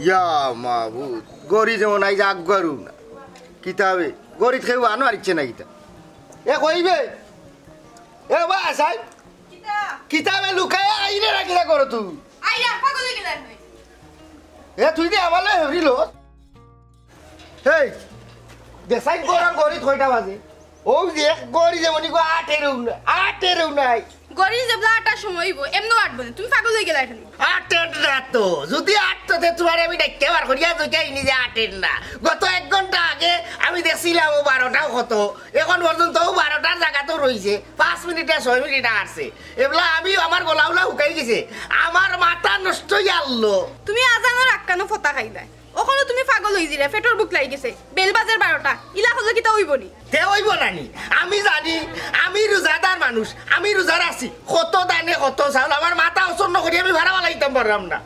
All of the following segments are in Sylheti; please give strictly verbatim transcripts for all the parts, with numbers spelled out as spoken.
ইয়া মাবুদ, ঘড়ি যেমন আইজ আগুয়ারও না। কিতাবে, ঘড়িত কেউ আনো আর ইচ্ছে না কিতা। এ কইবে? এ বা আসাই? কিতা? কিতাবে লুকাইয়া আইরে না কিতা করো তুই? আইরা, পাগল অই গেলায়। এ তুই দে আমালে হরিল। এই, দেশাই গরম ঘড়িত কয়টা বাজে? ও যে এক ঘড়ি যেমন ইগো আটেরও না, আটেরও নাই। ঘড়ি যেবলা আটার সময় অইবো, এমনেও আটবো না। তুমি পাগল অই গেলায় খালি। আটের না তো, যদি আটতো তে তুমারে আমি ডাকিয়া বার করিয়া কইতাম নি যে আটের না। গত এক ঘন্টা আগে আমি দেখছিলাম ও বারোটাও কত, এখন পর্যন্ত ও বারোটার জাগাত রইছে, পাঁচ মিনিটে ছয় মিনিট আটছে। এবলা আমি আমার গলা উলা হুকাই গেছে, আমার মাথা নষ্ট অইয়া আরলো। তুমি আজানর আক্কানো ফতা খাইলায়। অখনো তুমি পাগল অইজিরায়, পেটর ভুক লাগি গেছে, বেল বাজের বারোটা, ইলা করলে কিতা অইবো নি? তে অইবো না নি? আমি জানি, আমি রোজাদার মানুষ, আমি রোজা রাখছি, কত ধানে কত চাউল, আমার মাথা অসন্ন করি আমি ভাড়া বালাইতাম পারলাম না।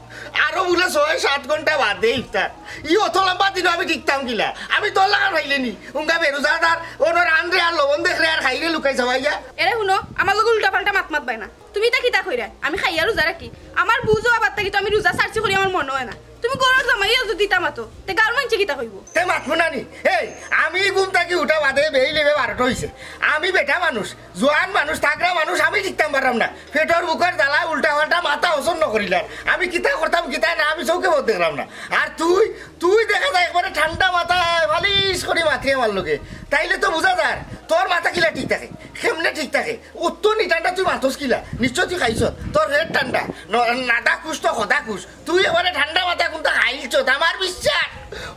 আরো বুলে ছয় সাত ঘন্টা বাদে ইফতার, ই অত লম্বা দিন আমি টিকতাম কিলা? আমি তোর লাখান পাইলে নি, উঙ্গা বেরোজাদার, ওনর আনরে আর লবণ দেখরে আর খাইরে লুকাই চাবাইয়া। এরে হুনো, আমার লগে উল্টা পাল্টা মাত মাতবায় না। তুমি ইতা কিতা কইরায়? আমি খাইয়া রোজা রাখি। আমার বুঝো আবার থাকি তো আমি রোজা ছাড়ছি করি আমার মনো অয় না। তুমি ঘরর জামাইও যদি ইতা মাতো, তে গাঁওর মানষে কিতা কইবো? তে মাতমু না নি? এই, আমি ঘুম থাকি উঠা বাদে বেইল অইবে বারোটা অইছে। আমি বেটা মানুষ, জোয়ান মানুষ, তাগড়া মানুষ, আমি টিকতাম পারলাম না। পেটর ভুকর জ্বালায় উল্টা পাল্টা মাথা অসন্ন করিলার। আমি কিতা করতাম, কিতা না, আমি চউখে পথ দেখলাম না। আর তুই, তুই দেখা যায় একবারে ঠান্ডা মাথায় পালিশ করি মাতি আমার লগে। তাইলে তো বুঝা যার, তোর মাথা কিলা ঠিক থাকে, কেমনে ঠিক থাকে। অত নি ঠান্ডা তুই মাতস কিলা? নিশ্চয় তুই খাইছস, তোর পেট ঠান্ডা। ন-, নাদা খুশ তো খোদা খুশ। তুই এবারে ঠান্ডা মাথা কুনতা খাইলছস, আমার বিশ্বাস।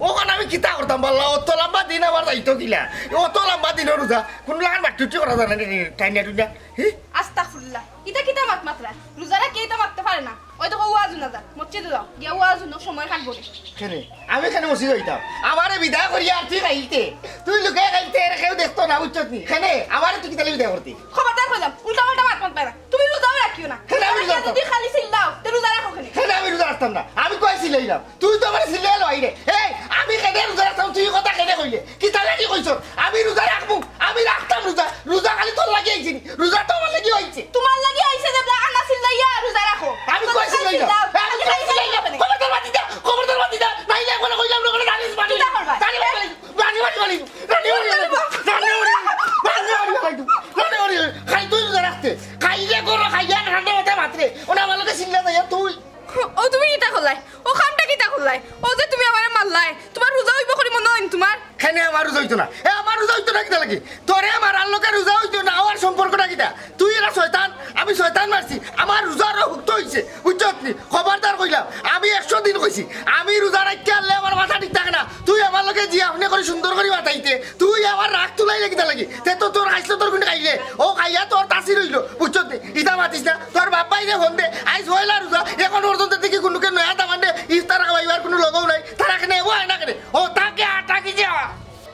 অখন আমি কিতা করতাম বালা, অত লম্বা দিন আমার যাইতো কিলা? অত লম্বা দিনর রোজা, কুনু লাখান বাট্টুটি করা যায় না নি, টাইনা টুইনা? হি? আস্তাগফিরুল্লাহ। ইতা কিতা মাত মাতরায়? রোজা রাখিয়া ইতা মাততে পারে না। ওই দেখো ওয়াজ হুনা যার, মসজিদো যাও, গিয়া ওয়াজ হুনো, সময় কাটবো নি। কেনে? আমি কেনে মসজিদো যাইতাম? আমারে বিদায় করিয়া আর তুই খাইতে, তুই লুকাইয়া খাইতে, এরে কেউ দেখতো না, বুঝছত নি? কেনে? আমারে তুই কিতালে বিদায় করতি? খবরদার কইলাম, উল্টা পাল্টা মাত মাতবায় না। তুমি রোজাও রাখিও না। কেনে আমি রোজা রাখতাম? যদি খালি চিল্লাও, তে রোজা রাখো কেনে? কেনে আমি রোজা রাখতাম না? আমি কই চিল্লাইলাম? তুই তো আমারে চিল্লাইলে অইরে। এই, আমি কেনে রোজা রাখতাম? তুই কথা কেনে কইলে? কিতার লাগি কইছস? আমি রোজা রাখমু, আমি রাখতাম রোজা। রোজা খালি তোর লাগি আইছে নি? রোজা তো আমার লাগি আইছে। তোমার লাগি আইছে যে বলে আনা চিল্লাইয়া রোজা রাখো। আমি কই চিল্লাইলাম? চিল্লাও। আমি কই চিল্লাইলাম? খবরদার মাতি দে, খবরদার মাতি দে। নাইলে একবার কইলাম না, ওখানে জানিস মারি। কিতা করবা? জানি মারি, জানি মারি, জানি মারি, জানি মারি, জানি মারি, জানি মারি, জানি মারি। খাই তুই রোজা রাখতে। খাইলে করো, খাইয়া ঠান্ডা মাথায় মাতরে। ওনা আমার লগে চিল্লা যাইয়া তুই। ও তুমি কিতা করলায়? ও কামটা কিতা করলায়? ও যে তুমি আমারে মারলায়, তোমার রোজা অইবো করি মনো অয় নি তোমার? কেনে আমার রোজা অইতো না? এ আমার রোজা অইতো না কিতা লাগি? তোরে আমার আর লগে রোজা অইতো না, আমার সম্পর্কটা কিতা? তুই এরা শয়তান, আমি শয়তান মারছি, আমার রোজা আরো হুক্ত অইছে, বুঝছত নি? খবরদার কইলাম, আমি একশো দিন কইছি, আমি রোজা রাখতে আনলে আমার মাথা ঠিক থাকে না। তুই আমার লগে জি আপনি করি সুন্দর করি মাতাইতে, তুই আমার রাগ তুলাইলে কিতা লাগি? তে তো তোর খাইছলত তোর গুণ খাইলে, ও খাইয়া তোর তাসির অইলো, বুঝছত নি? ইতা মাতিস না, তোর বাপ্পাইরে ফোন দে, আইজ পয়লা রোজা, এখন পর্যন্ত দেখি কুনুকে নয়া দামান্দে ইফতার খাওয়াইবার কুনু লগও নাই, তারা কেনে এবো আয় না কেনে? ও তাকে আটা কি যে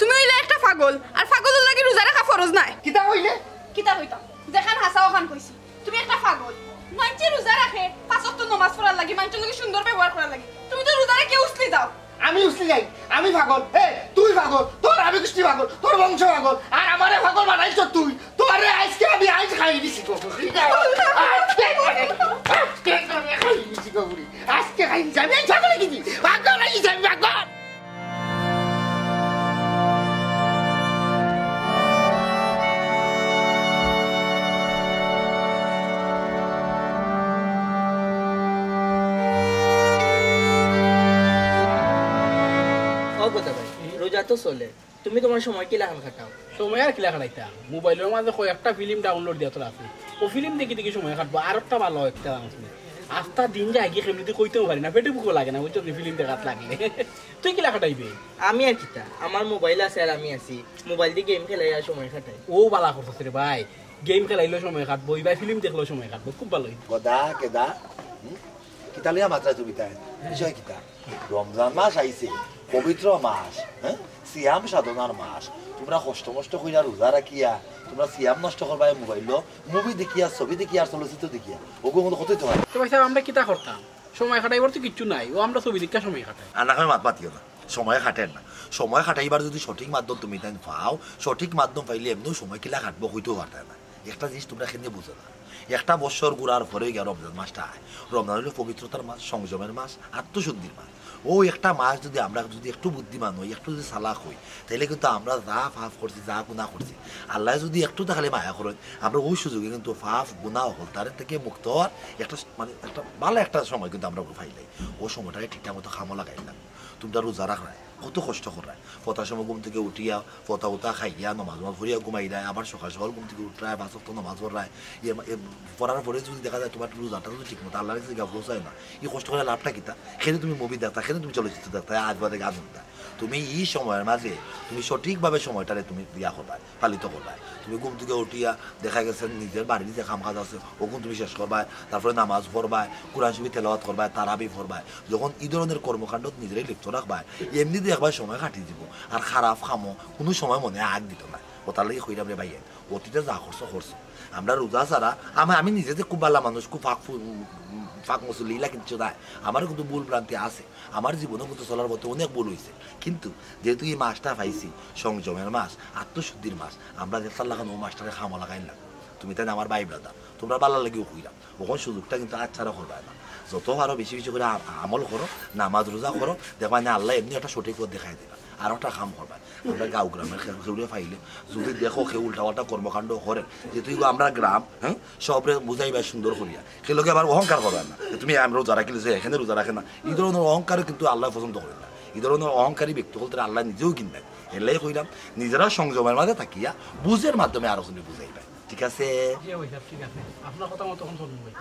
তুমি অইলে একটা পাগল, আর পাগলর লাগি রোজা রাখা ফরজ নায়। কিতা কইলে? কিতা কইতাম? যেখান হাছা অখান কইছি। তুমি একটা পাগল। মানষে রোজা রাখে, পাঁচ ওয়াক্ত নমাজ পড়ার লাগি, মানষর লগে সুন্দর ব্যবহার করার লাগি। তুমি তো রোজা রাখি উছলি যাও। আমি উছলি যাই? আমি পাগল? এ, তুই পাগল, তোর আমি গোষ্ঠী পাগল, তোর বংশ পাগল, আর আমারে পাগল বানাইছস তুই। তোরে আইজকে আমি আইজ খাই দিছি গো। আইজকে তোরে, আইজকে তোরে খাই দিছি গো বুড়ি। আইজকে খাই দিছি আমি, এই পাগল অই গেছি, পাগল অই গেছি আমি, পাগল। ও কথা ভাই, রোজা তো চলে, তুমি তোমার সময় কিলাখান কাটাও? সময় আর কিলা কাটাইতাম, মোবাইলর মাঝে কয়েকটা ফিল্ম ডাউনলোড দিয়া তো আছে, ও ফিল্ম দেখি দেখি সময় কাটবো। আর একটা ভালা একটা আছে, আস্তা দিন যায় কি কেমনে কইতেও পারি না, পেটে ভুকও লাগে না, বুঝছো, ফিল্ম দেখাত লাগলে। তুই কিলা কাটাইবে? আমি আর কিতা, আমার মোবাইল আছে আর আমি আছি, মোবাইল দি গেম খেলাই আর সময় কাটাই। ও ভালা করছস রে ভাই, গেম খেলাইলেও সময় কাটবো, ইবায় ফিল্ম দেখলেও সময় কাটবো, খুব ভালা অইবো। গদা, গেদা, হুম? কিতা লইয়া মাতরায় তুমি তাই? বিষয় কিতা? রমজান মাস আইছে, পবিত্র মাস, হ্যাঁ? সিয়াম সাধনার মাস। তুমরা কষ্ট মষ্ট কইরা রোজা রাখিয়া, তুমরা সিয়াম নষ্ট করবায় মোবাইলো, মুভি দেখিয়া, ছবি দেখিয়া, আর চলচ্চিত্র দেখিয়া। ওগু মতো কতই তো হয়। তো ভাই সাহেব, আমরা কিতা করতাম? সময় কাটাইবার তো কিচ্ছু নাই, ও আমরা ছবি দেখিয়া সময় কাটাই। আর না হয় মাত মাতিও না, সময় কাটের না। সময় কাটাইবার যদি সঠিক মাধ্যম তুমি তাইন পাও, সঠিক মাধ্যম পাইলে এমনেও সময় কিলা কাটবো কইতেও পারতায় না। একটা জিনিস তোমরা কেনে বুঝো না, একটা বছর ঘুরার পরে গিয়া রমজান মাসটা আয়। রমজান হইল পবিত্রতার মাস, সংযমের মাস, আত্মশুদ্ধির মাস। ও একটা মাস যদি আমরা যদি একটু বুদ্ধিমান হই, একটু যদি চালাক হই, তাহলে কিন্তু আমরা যা পাপ করছি, যা গুনাহ করছি, আল্লাহ যদি একটু তাহলে মায়া করেন, আমরা ওই সুযোগে কিন্তু পাপ গুনাহ হল তার থেকে মুক্ত হওয়ার একটা মানে একটা ভালো একটা সময় কিন্তু আমরা পাইলাই। ও সময়টাকে ঠিকঠাক মতো কামো লাগাইলাম। তোমরা রোজা রাখরায়, কত কষ্ট কররায়, ফতার সময় ঘুম থেকে উঠিয়া ফতা উতা খাইয়া নমাজ নমাজ পড়িয়া ঘুমাইরায়, আবার সকাল সকাল ঘুম থেকে উঠরায়, পাঁচ ওয়াক্ত নমাজ পড়রায়। ইয়ে মা- এ পড়ার পরে যদি দেখা যায় তোমার রোজাটা যদি ঠিক মতো আল্লাহর কাছে গিয়া পৌঁছায় না, এই কষ্ট করে লাভটা কিতা? কেনে তুমি মুভি দেখতা, কেনে তুমি চলচ্চিত্র দেখতা, আজ বাদে গান শুনতা? তুমি এই সময়ের মাঝে তুমি সঠিকভাবে সময়টারে তুমি ইয়া করবায়, পালিত করবায়। তুমি ঘুম থেকে উঠিয়া দেখা গেছে নিজের বাড়ির যে কাম কাজ আছে, ওগুন তুমি শেষ করবায়, তারপরে নামাজ পড়বায়, কোরআন শরীফ তেলাওয়াত করবায়, তারাবি পড়বায়। যখন এই ধরনের কর্মকাণ্ডত নিজেরাই লিপ্ত রাখবায়, এমনিতে একবার সময় কাটি দিব। আর খারাপ কামো কোনো সময় মনে আগ দিত না। ওটার লাগি কইরাম রে ভাই, অতীতে যা করছো করছো। আমরা রোজা ছাড়া আমি আমি নিজে যে খুব ভালা মানুষ, খুব ফাঁক ফু- উম, ফাঁক মুসল্লি ইলা কিচ্ছু নাই। আমারও কিন্তু ভুল ভ্রান্তি আছে, আমার জীবনও কিন্তু চলার পথে অনেক ভুল হয়েছে। কিন্তু যেহেতু এই মাসটা পাইছি, সংযমের মাস, আত্মশুদ্ধির মাস, আমরা যে তার লাগানো ও মাসটারে কামো লাগাইন না। তুমি তাই না আমার ভাই ব্রাদার, তোমরা ভালার লাগিও কইরাম। ওখান সুযোগটা কিন্তু আচ্ছাড়া করবায় না। যত পারো বেশি বেশি করে আ- আমল করো, নামাজ রোজা করো, দেখবা না আল্লাহ এমনি একটা সঠিক পথ দেখাই দিবা। আর একটা কাম করবায়, আমরা গাঁও গ্রামের কেউ কেউরে পাইলে যদি দেখো কেউ উল্টাপাল্টা কর্মকাণ্ড করে, যেহেতু এগু আমরা গ্রাম, হ্যাঁ, সবরে বুঝাইবায় সুন্দর করিয়া। কেউ লোকে আবার অহংকার করবায় না যে তুমি আমি রোজা রাখিলে যে এখানে রোজা রাখে না, এই ধরনের অহংকারও কিন্তু আল্লাহ পছন্দ করেন না। এই ধরনের অহংকারী ব্যক্তি বলতে আল্লাহ নিজেও কিনবেন। এলাই কইলাম, নিজেরা সংযমের মাঝে থাকিয়া বুঝের মাধ্যমে আরো জনরে বুঝাইবায়। ঠিক আছে? জি ভাই সাহেব, ঠিক আছে। আপনার কথা মতো এখন চলুন ভাই।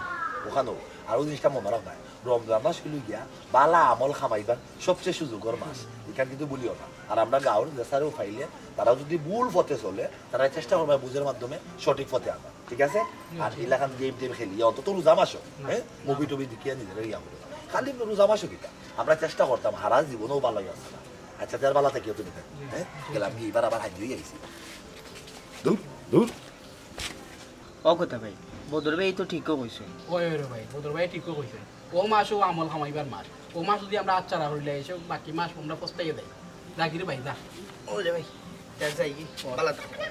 ওখানেও আরো জিনিসটা মনে রাখবায়, রমজান মাস হইল গিয়া বালা আমল কামাইবার সবচেয়ে সুযোগর মাস। এখান কিন্তু ভুলিও না। আর আমরা গাঁওর যে স্যারেও পাইলে, তারা যদি ভুল পথে চলে, তারা চেষ্টা করবায় বুঝের মাধ্যমে সঠিক পথে আনার। ঠিক আছে? আর এলাকান গেম টেম খেলিয়া অন্তত রোজা মাসও, হ্যাঁ, মুভি টুভি দেখিয়া নিজেরা ইয়া করে। খালি রোজা মাসও কিতা, আমরা চেষ্টা করতাম হারা জীবনেও ভালো আছে না। আচ্ছা, যার ভালো থাকিও তুমি, হ্যাঁ? গেলাম কি, এবার আবার হাজির হয়ে আইছি। দূর, দূর। ও কথা ভাই, বদর ভাই তো ঠিকও কইছে। ওই, ওই রে ভাই, বদর ভাই ঠিকও কইছে। ও মাসও আমল কামাইবার মাস। ও মাস যদি আমরা আচ্ছাড়া হইলে এসে বাকি মাস আমরা পস্তাইয়া যাই। যা কি রে ভাই, যা। ও রে ভাই, যা যাই কি? ভালো থাকো।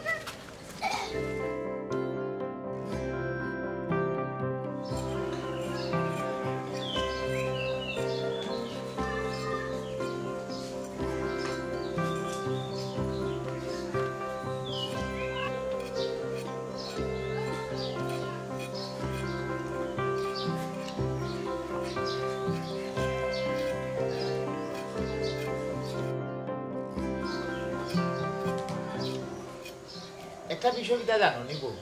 একটা বিষয় কিতা জানো নি বউ?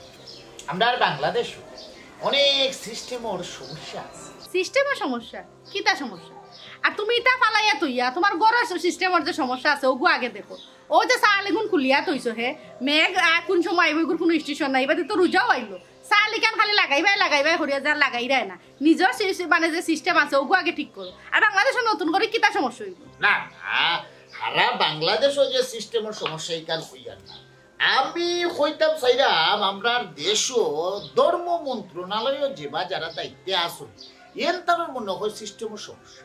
আমরা আর বাংলাদেশও অনেক সিস্টেমর সমস্যা আছে। সিস্টেমর সমস্যা? কিতা সমস্যা? আর তুমি ইটা ফালাইয়া তইয়া তোমার ঘরর সিস্টেমর যে সমস্যা আছে, ওগু আগে দেখো। ও যে চাল এগুন খুলিয়া তইছো হে, মেঘ আহ, কোন সময় আইব, এগুর কোনো স্টেশন নাই। এবার তো রোজাও আইলো, চাল ইখান খালি লাগাইবায় লাগাইবায় করিয়া যা লাগাইরায় না। নিজর সি- সি- মানে যে সিস্টেম আছে, ওগু আগে ঠিক করো। আর বাংলাদেশও নতুন করে কিতা সমস্যা হইব? না, না, সারা বাংলাদেশও যে সিস্টেমর সমস্যা, ইখান কইয়ার না। আমি কইতাম চাইরাম, আমরার দেশও ধর্ম মন্ত্রণালয়ও যেবা যারা দায়িত্বে আছইন, এন তারার মনে হয় সিস্টেমর সমস্যা।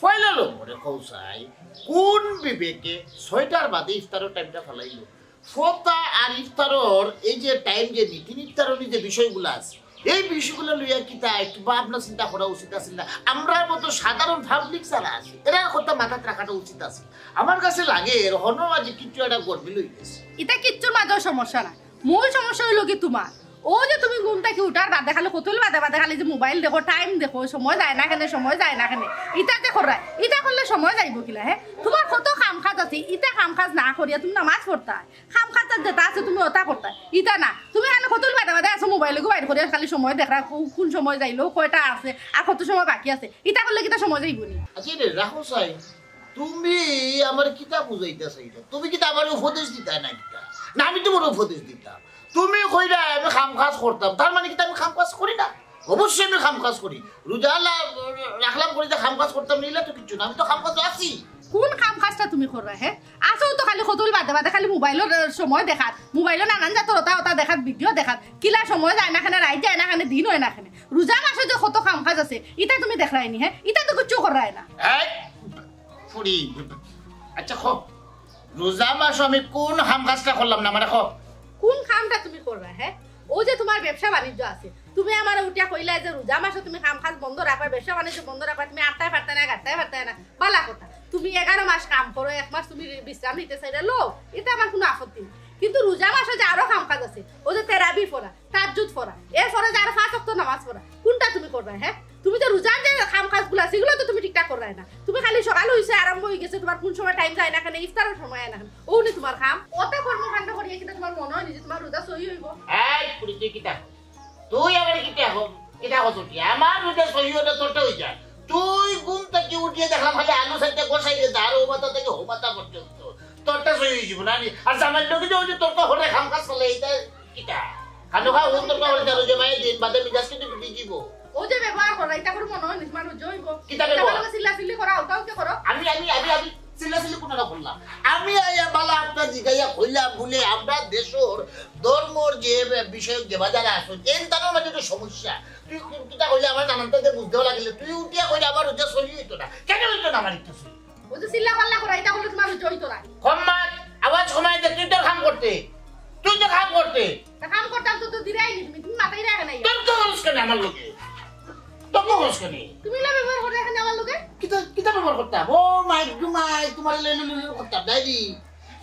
পয়লা নম্বরে কও চাই, কোন বিবেকে ছয়টার বাদে ইফতারর টাইমটা ফালাইলো? ফতা আর ইফতারর এই যে টাইম, যে নীতি নির্ধারণী যে বিষয়গুলো আছে, এই বিষয়গুলো লইয়া কিতা একটু ভাবনা চিন্তা করা উচিত আছিল না? আমরার মতো সাধারণ পাবলিক যারা আছে, এরা কথা মাথাত রাখাটা উচিত আছে। আমার কাছে লাগে এর হনো মাঝে কিছু একটা গরমিল হয়ে গেছে। ইটা কিচ্ছুর মাঝেও সমস্যা না, মূল সমস্যা হইল কি তোমার? ও যে তুমি ঘুম থাকি উঠার বাদে খালি কতল বাদে বাদে খালি যে মোবাইল দেখো, টাইম দেখো, সময় যায় না কেনে, সময় যায় না কেনে, ইটা যে কররায়, ইটা করলে সময় যাইব কিলা? হে, তোমার কত কাম কাজ আছে, ইটা কাম কাজ না করিয়া তুমি নামাজ পড়তায়, কাম কাজ যেটা আছে তুমি ওটা করতায়, ইটা না। তুমি খালি কতল বাদে বাদে আছো, মোবাইল গো বাইর করিয়া খালি সময় দেখরায়, কো- কোন সময় যাইলো, কয়টা আছে, আর কত সময় বাকি আছে, ইটা করলে কিতা সময় যাইব নি? আচ্ছা রে, রাখো চাই, তুমি আমার কিতা বুঝাইতা চাইলে? তুমি কিতা আমার উপদেশ দিতায় না কিতা? না, আমি তোমার উপদেশ দিতাম। তুমি কইরায় আমি কাম কাজ করতাম, তার মানে কিতা আমি কাম কাজ করি না? অবশ্যই আমি কাম কাজ করি। রোজা লা- রাখলাম করি যে কাম কাজ করতাম না, ইলা তো কিচ্ছু না, আমি তো কাম কাজ আছি। কোন কাম কাজটা তুমি কররায়? হে, আছো তো খালি কতল বাদে বাদে খালি মোবাইলর সময় দেখাত, মোবাইলো নানান জাতর ওটা ওটা দেখাত, ভিডিও দেখাত, কিলা সময় যায় না কেনে, রাইত যায় না কেনে, দিন হয় না কেনে। রোজা মাসে যে কত কাম কাজ আছে, ইটা তুমি দেখরায় নি? হে, ইটা তো কিচ্ছু কররায় না। এই ফুড়ি, আচ্ছা কও, রোজা মাসো আমি কোন কাম কাজটা করলাম না, মানে কও? কোন কামটা তুমি কররায়? হে, অউ যে তুমার ব্যবসা বাণিজ্য আছে, তুমি আমারে উঠিয়া কইলায় যে রোজা মাসো তুমি কাম কাজ বন্ধ রাখবায়, ব্যবসা বাণিজ্য বন্ধ রাখবায়, তুমি আটতায় পারতায় না, গাটতায় পারতায় না, ভালা কথা। তুমি এগারো মাস কাম করো, এক মাস তুমি বিশ্রাম নিতে চাইলে লও, ইতা আমার কুনু আপত্তি নাই। কিন্তু রোজা মাসো যে আরো কাম কাজ আছে, অউ যে তেরাবি পড়া, তাহাজ্জুদ পড়া, এরপরে যে আরো পাঁচ ওয়াক্ত নামাজ পড়া, কুনটা তুমি করবায়, হে? তুমি যে রোজার যে কাম কাজগুলা আছে, ইগুলা তো তুমি ঠিকঠাক কররায় না। তুমি খালি সকাল অইছে, আরম্ভ অইগেছে, তুমার কুন সময় টাইম যায় না কেনে, ইফতারর সময় অয় না কেনে, অউ নি তুমার কাম। অত কর্মকাণ্ড করিয়া কিতা তুমার মনো অয় নি যে তুমার রোজা সহি অইবো? এই পুড়ি, তুই কিতা কস? তুই আবার কিতা কস? কিতা কস উঠি? আমার রোজা সহি অইলে তোরটা অই যায়। তুই ঘুম থাকি উঠিয়া দেখলাম খালি আলু সাইডটা গোসাই দে, আর ও মাথা থাকি হো মাথা পর্যন্ত। তোরটা সহি অই যাইবো না নি? আর জামাইর লগে যে অউ যে তোরটা হরে খামখা চলে, ইটা কিতা? খামখা অউ তোরটা হরে, তার অউ যে মায়ে দিন বাদে মিজাজ কিন্তু বিগড়ি যাইবো। অউ যে ব্যবহার করো, ইতা করি মনো অয় নি তুমার রোজা অইবো? কিতা ব্যবহার? চিল্লাচিল্লি করা, উঠাউঠি করো। আমি, আমি, আমি, আমি চিল্লাচিল্লি কুনটা করলাম? আমি আইয়া ভালা একটা জিগাইয়া কইলাম বুলে আমরা দেশর ধর্মর যে বিষয়ক যে বাজারে আছো, এন তার মাঝে তো সমস্যা। তুই কোন কিতা কইলে আমার নানানটা যে বুঝতেও লাগিলে, তুই উঠিয়া কইলে আমার রোজা সহি অইতো না। কেনে অইতো না আমার ইচ্ছা সহি? অউ যে চিল্লা পাল্লা করা, ইতা করলে তুমার রোজা অইতো না। কম মাত, আওয়াজ কমাই দে, তুই তোর কাম করতে। তুই তোর কাম করতে। তা কাম করতাম তো, তো দিরায় নি তুমি, তুমি মাতাইরায় কেনে? তর্ক করস কেনে আমার লগে? তর্ক করস কেনে? তুমি ইলা ব্যবহার কররায় কেনে আমার লগে? কিতা, কিতা ব্যবহার করতাম? ও মাই গো মাই, তুমারে লই লই লই করতাম, ডাইরি।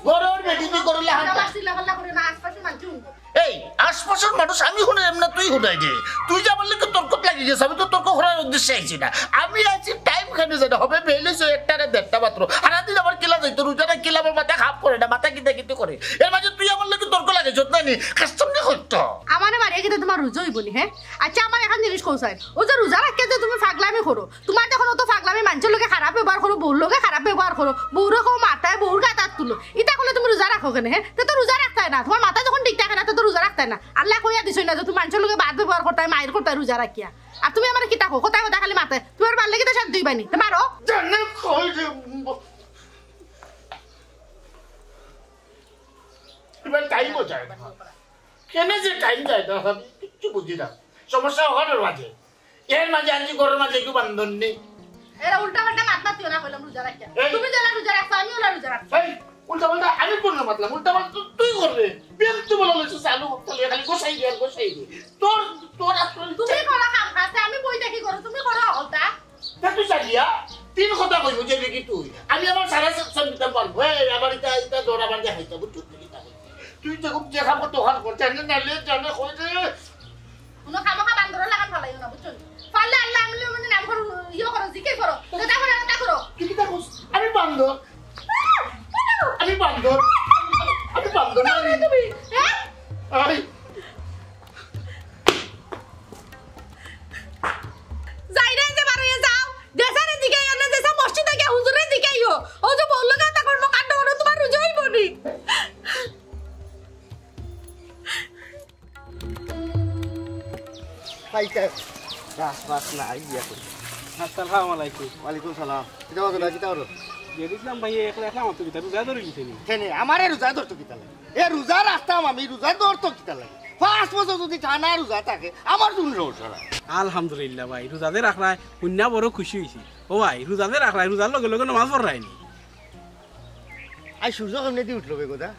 ঘরর বেটি তুই ঘরর লাখান। আবার চিল্লা পাল্লা করিও না, আশপাশর মানষে হুনবো। এই, আশপাশর মানুষ আমি হুনাইরাম না, তুই হুনাই দে। তুই যে আমার লগে তর্কত লাগি গেছস, আমি তো তর্ক করার উদ্দেশ্যে আইছি না। আমি আইছি টাইম খানি যেটা হবে, বেইল অইছে একটা না দেড়টা মাত্র। সারাদিন আমার কিলা যাইতো, রোজা রাখিলে আমার মাথা কাম করে না, মাথা কিতা কিতা করে। এর মাঝে তুই আমার লগে তর্ক লাগাইছস না নি, কাস্টম নি করতো। আমারে মারিয়া কিতা তুমার রোজা অইবো নি, হে? আচ্ছা, আমারে একখান জিনিস কও চাই, অউ যে রোজা রাখিয়া যে তুমি পাগলামি করো, তুমার যখন অত পাগলামি, মানষর লগে খারাপ ব্যবহার করো, বউর লগে খারাপ ব্যবহার করো, বউরে কও মাতায়, বউর গাত আত তুলো, ইতা করলে তুমি রোজা রাখো কেনে, হে? তে তো রোজা রাখতায় না, তুমার মাথা যখন ঠিক থাকে না, তে তো রোজা রাখতায় না। আল্লায় কইয়া দিছইন না যে তুমি মানষর লগে বাদ ব্যবহার করতায়, মাইর করতায় রোজা রাখিয়া। আর তুমি আমারে কিতা কও, কথায় কথায় খালি মাতায়, তুমি আমার বাড়ির লাগি তো সাথ দিবায় নি, তে মারো। জানে কই রে, এবার টাইমও যায় না। কেনে যে টাইম যায় না, আমি কিচ্ছু বুঝি না। সমস্যা অখানর মাঝে। এর মাঝে আনছি ঘরর মাঝে একটু বান্ধন নেই। এরা উল্টা পাল্টা মাত মাতিও না, কইলাম রোজা রাখিয়া। এই। তুমি যেলা রোজা রাখছো, আমিও অলা রোজা রাখছি। এই, উল্টা পাল্টা আমি কুনটা মাতলাম? উল্টা পাল্টা তো তুই কররে। বিয়ান তো বলা লইছো, চালু করতে লইয়া খালি গোসাই দে আর গোসাই দে। তোর, তোর আসলে তুমি করো কাম কাজ, আমি বই দেখি করো, তুমি করো হকলতা। তা তুই চালিয়া তিন কথা কইবো যে দেখি তুই। আমি আমার সারা সব দিতাম পারবো। এই, আবার ইটা, ইটা ধর, আবার দেখাইতে, বুঝছো? তুই কিতা কইছিস? তুই যখন যে কাম করতে ওখান কর, জানে না লে, জানে কই রে? কোনো খামোখা বান্দরর লাখান ফালাইও না, বুঝছো নি? ফাললে আল্লায় আমি মানে নাম করো, ইয়ে করো, জিকির করো, যেটা করো, ওটা করো। তুই কিতা কস? আমি বান্দর। আহ! কেন? আমি বান্দর। আমি বান্দর না, আমি তুমি, হ্যাঁ? আরে। যাইরায় যে বারইয়া যাও, দেশারে জিগাইও না, দেশা মসজিদে গিয়া হুজুরে জিগাইও। অউ যে বউর লগে অতা কর্মকাণ্ড করো, তুমার রোজা অইবো নি? খাইতে গাছ ফাছ নাই, ইয়া করি। আসসালামু আলাইকুম। ওয়ালাইকুম সালাম। কিতা করো, কিতা করো? যে দেখলাম ভাই, একলা একলা আমার তো কিতা রোজা ধরি গেছে নি? কেনে, আমারে রোজা ধরতো কিতা লাগে? এ রোজা রাখতাম আমি, রোজা ধরতো কিতা লাগে? পাঁচ বছর যদি টানা রোজা থাকে, আমার কোন সমস্যা নাই। আলহামদুলিল্লাহ ভাই, রোজা যে রাখরায়, হুনিয়া বড় খুশি অইছি। ও ভাই, রোজা যে রাখরায়, রোজার লগে লগে নমাজ পড়রায় নি? আই সূর্য কেমনেদি উঠলো বে গোদা?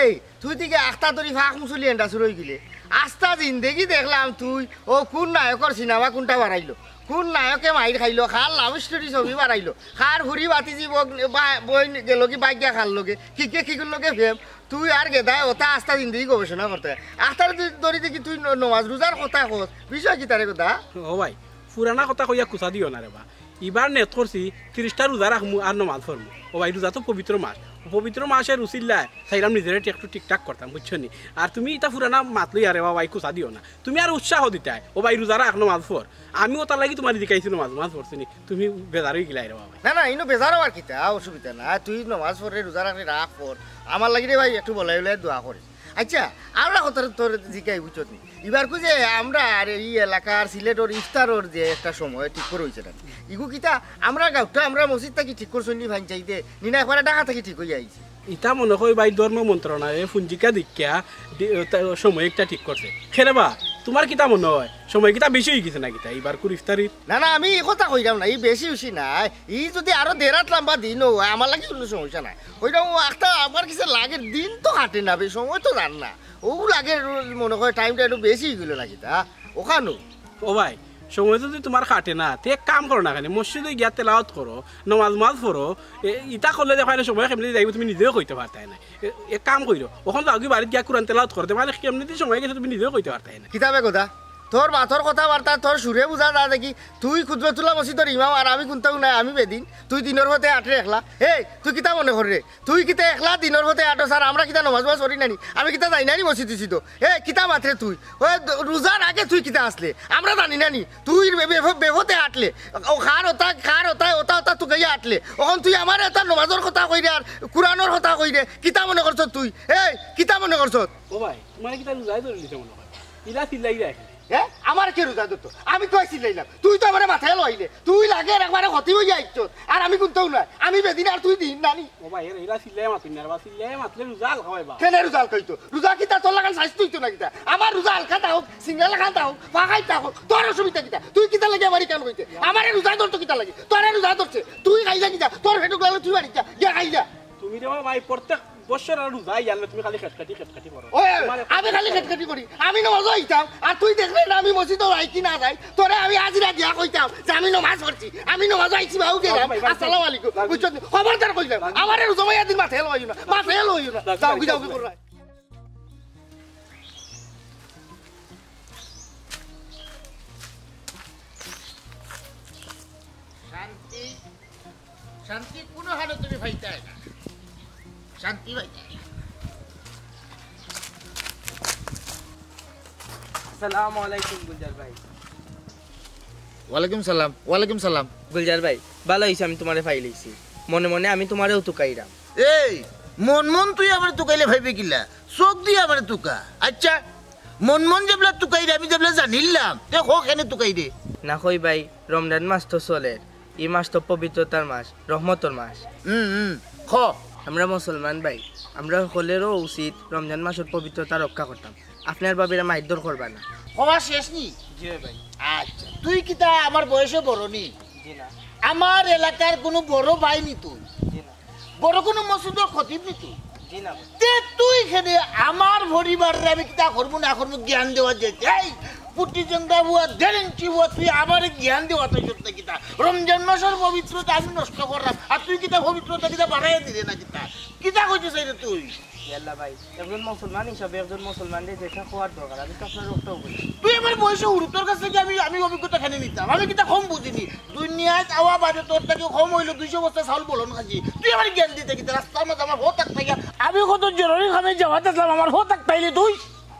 এই, তুই দিকে আখতা ধরি ফাঁক মুসলি এন্ডা শুরু অই গেলে। আস্তা জিন্দেগি দেখলাম তুই, ও কোন নায়কর সিনেমা কোনটা বাড়াইলো, কোন নায়কে মাইর খাইলো, কার লাভ স্টোরি ছবি বাড়াইলো, কার হুড়ি বাতিজি বগ-, বা-, বইন গেলো কি বাগিয়া খার লগে, কিকে কিগুর লগে ফেম, তুই আর গেদায় ওটা আস্তা জিন্দেগি গবেষণা করতে। আস্তা ধরি দেখি তুই ন-, নমাজ রোজার কথা কস, বিষয় কিতা রে গোদা? ও ভাই, পুরানা কথা কইয়া কুচা দিও না রে বা। ইবার নেত করছি তিরিশটা রোজা রাখমু আর নমাজ পড়মু। ও ভাই, রোজা তো পবিত্র মাস। পবিত্র মাসর উছিলায় চাইরাম নিজেরে একটু ঠিকঠাক করতাম, বুঝছো নি? আর তুমি ইতা পুরানা মাত লইয়া রে বা ভাই কুচা দিও না। তুমি আর উৎসাহ দিতায়, ও ভাই, রোজা রাখ, নমাজ পড়। আমি ওটার লাগি তুমারে জিকাইছি নমাজ, নমাজ পড়ছো নি? তুমি বেজার অই গেলায় রে বা ভাই। না, না, ইনো বেজার অওয়ার কিতা, অসুবিধা না। তুই নমাজ পড়রে, রোজা রাখরে, রাখ পড়। আমার লাগি রে ভাই একটু বলাই বলাই দোয়া করিস। আচ্ছা, আমরা কথা তোর জিকাই বুঝছত নি? ইবার কু যে আমরা আর এই এলাকার সিলেটর ইফতারর যে একটা সময় ঠিক করা অইছে না, ইগু কিতা আমরা গাউটা আমরা মসজিদ থাকি ঠিক করছইন নি ভাইন চাইতে, নি না একবারে ঢাকা থাকি ঠিক অইয়া আইছে? ইতা মনে কয় ভাই ধর্ম মন্ত্রণালয়ে পঞ্জিকা দেখিয়া ডি-, তা-, সময় একটা ঠিক করছে। কেনে বা? তুমার কিতা মনো অয়, সময় কিতা বেশি অইগেছে না কিতা ইবারকুর ইফতারির? না, না, আমি ই কথা কইরাম না, ই বেশি বেশি নায়। ই যুদি আরো দেড় আত লাম্বা দিন অয়, আমার লাগি কুনু সমস্যা নাই। কইরাম, ও একটা আমার কাছে লাগের, দিন তো কাটে না, বে সময় তো যার না। অউ লাগের, মনো কয় টাইমটা একটু বেশি অইগেলো না কিতা? অখানউ। ও ভাই, সময় যুদি তুমার কাটে না, তে এক কাম করো না কেনে, মসজিদো গিয়া তেলাওয়াত করো, নমাজ নমাজ পড়ো। এ, ইতা করলে দেখো, এনে সময় কেমনে যাইবো তুমি নিজেও কইতায় পারতায় নায়। এ, এক কাম কইরো, অখন যাওগি বাড়িত গিয়া কুরআন তেলাওয়াত করো, তে মানে কেমনে যে সময় গেছে তুমি নিজেও কইতায় পারতায় নায়। কিতা বে গদা? তোর মাতর কথাবার্তা, তোর সুরে বুঝা যায় দেখি, তুই খুতবতুল্লাহ মসজিদর ইমাম আর আমি কুন্তাউ নায়, আমি বেদিন, তুই দিনর পথে আটরে একলা। এই, তুই কিতা মনে কররে? তুই কিতা একলা দিনর পথে আটস আর আমরা কিতা নমাজ নমাজ পড়ি না নি? আমি কিতা যাই না নি মসজিদ উসজিদো? এ, কিতা মাতরে তুই? ওই দ-, রোজার আগে তুই কিতা আছলে? আমরা জানি না নি? তুই বে-, বে-, বেপথে আটলে। ও কার ওতা, কার ওতা, ওতা, ওতা তুকাইয়া আটলে। অখন তুই আমারে এতা নমাজর কথা কইরে আর কুরআনর কথা কইরে। কিতা মনে করছত তুই? এই, কিতা মনে করছত? ও ভাই, তুমারে কিতা রোজায় ধরিলিছে মনো কয়? ইলা চিল্লাইরা কেনে? হে? আমারে কে রোজায় ধরতো? আমি তো আইছি লাইলাম। তুই তো আমারে মাথায় লইলে। তুই লাগের একবারে খতিব অইয়া আইছত। আর আমি কুন্তাউ নায়। আমি বেদিন আর তুই দিন নানি। ও ভাই, এরা, এরা চিল্লাইয়া মাতইন না, এরা চিল্লাইয়া মাতলে রোজা হালকা অয় বা। কেনে রোজা হালকা অইতো? রোজা কিতা তোর লাখান স্বাস্থ্য অইতো না কিতা? আমার রোজা হালকা থাকউক, সিংড়া লাখান থাকউক, পাকাই থাকউক, তোর অসুবিধা কিতা? তুই কিতা লাগি আমারে ইখান কইতে? আমারে রোজায় ধরতো কিতা লাগি? তোরে রোজায় ধরছে। তুই খাইলা কিতা? তোর পেটুক লাগলে তুই বাড়িত যা, গিয়া খাইলা। তুমি রে ভাই, প্রত্যেক বছর আর রোজা আইলে তুমি খালি খেটখাটি, খেটখাটি করো। ওই, তোমার আমি খালি খেটখাটি করি। আমি নমাজো আইতাম, আর তুই দেখরে না আমি মসজিদো যাই কি না যাই, তোরে আমি হাজিরা দিয়া কইতাম যে আমি নমাজ পড়ছি, আমি নমাজো আইছি, বাউ গেলাম, ভাই, ভাই, আসসালামু আলাইকুম। ভাই, বুঝছো নি? খবরদার কইলাম, ভাই, আমারে রোজা মাইয়া দিন মাথায় লইও না, মাথায় লইও না। ভাই, যাও কি, ভাই, যাও কি ভাই। করো। শান্তি, শান্তি কুনু হালো তুমি পাইতায় না। শান্তি পাইতায় না। আসসালামু আলাইকুম গুলজার ভাই। ওয়ালাইকুম সালাম, ওয়ালাইকুম সালাম। গুলজার ভাই, ভালা অইছে আমি তুমারে পাইলাইছি। মনে মনে আমি তুমারেউ তুকাইরাম। এই, মন মন তুই আমারে তুকাইলে পাইবে কিলা? চউখ দি আমারে তুকা। আইচ্ছা, মন মন যেবলা তুকাইরে, আমি যেবলা জানিলাম, তে ক কেনে তুকাইরে? না কই ভাই, রমজান মাস তো চলের, ই মাস তো পবিত্রতার মাস, রহমতর মাস। হুম, হুম, ক। আমরা মুসলমান ভাই, আমরা হকলরও উচিত রমজান মাসর পবিত্রতা রক্ষা করতাম। আপনার ভাবিরে মাইরধর করবা না। কওয়া শেষ নি? জি ভাই। আইচ্ছা, তুই কিতা আমার বয়সে বড় নি? জি না। আমার এলাকার কুনু বড় ভাই নি তুই? জি না। বড় কুনু মসজিদর খতিব নি তুই? জি না। তে তুই কেনে আমার পরিবাররে আমি কিতা করমু না করমু জ্ঞান দেওয়াত যাইতে? এই ফুটি জেংড়া ফুয়া, দেড় ইঞ্চি ফুয়া, তুই আমারে জ্ঞান দেওয়াত আইছত না কিতা? রমজান মাসর পবিত্রতা আমি নষ্ট কররাম, আর তুই কিতা পবিত্রতা কিতা বাড়াইয়া দিরে না কিতা? কিতা কইতে চাইরে তুই? ইয়াল্লা ভাই, একজন মুসলমান হিসাবে একজন মুসলমানরে যেটা কওয়ার দরকার, আমি তো আপনার রক্ষাও করি। তুই আমার বয়সে হুরু, তোর কাছ থাকি আমি, আমি অভিজ্ঞতা কেনে নিতাম? আমি কিতা কম বুঝি নি? দুনিয়াত আওয়া বাদে তোর থাকি কম অইলো দুইশো বস্তা চাউল বলন খাইছি। তুই আমারে জ্ঞান দিতে কিতা? রাস্তার মাঝে আমার হো থাকতে গিয়া। আমি কত জরুরি কামে যাওয়াত আছলাম, আমার হো থাকতে অইলে তুই।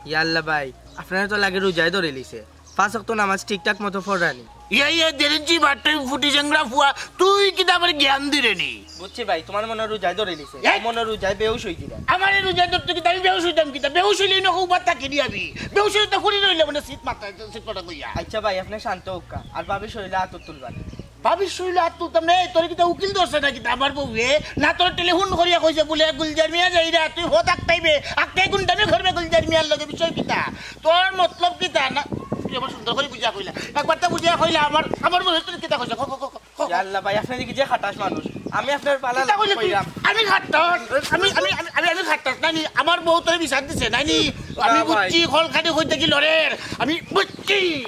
ইয়াল্লা ভাই, আপনারে তো লাগে রোজায় ধরিলিছে। পাঁচ ওয়াক্ত নামাজ ঠিকঠাক মতো পড়রা নি। ইয়া, ইয়া, দেড় ইঞ্চি বাট্টই ফুটি জেংড়া ফুয়া, তুই কিতা আমারে জ্ঞান দিরে নি? বুঝছি ভাই, তুমার মনো রোজায় ধরিলিছে। এই! মনো রোজায় বেহুশ অইগিলা। আমারে রোজায় ধরতো কিতা, আমি বেহুশ অইতাম কিতা? বেহুশ অইলে ইনো উবাত থাকি নি আমি। বেহুশ অইলে তো খুলি রইলে মানে সিট মাথা, সিট পাটা কইয়া। আইচ্ছা ভাই, আপনে শান্ত অউক্কা। আর ভাবির শরীলে আত তুলবা না। ভাবির শরীলে আত তুলতাম না, এই তোরে কিতা উকিল ধরছে না কিতা আমার বউয়ে? না তোরে টেলিফোন করিয়া কইছে বুলে, "গুলজার মিয়া যাইরা, তুই হো থাকতাইবে, আক্কে গুন্ডামি করবে গুলজার মিয়ার লগে, বিষয় কিতা?" তোর মতলব কিতা? না, তুই আমার সুন্দর করি বুঝিয়া কইলা। একবার তো বুঝিয়া কইলা, আমার, আমার মনে তোর কিতা কইছে? ক, ক, ক, ক, ক, ক। ইয়া আল্লাহ ভাই, আপনে দেখি যে খাটাস মানুষ। আমি আপনার পালা কিতা কইলে তুই? কইলাম। আমি খাটাস? আমি, আমি, আমি, আমি, আমি খাটাস নানি? আমার বউ তোরে বিচার দিছে নানি? না আমি ভাই। বুঝছি, খল খাটি কইতে কি লড়ের? আমি বুঝছি।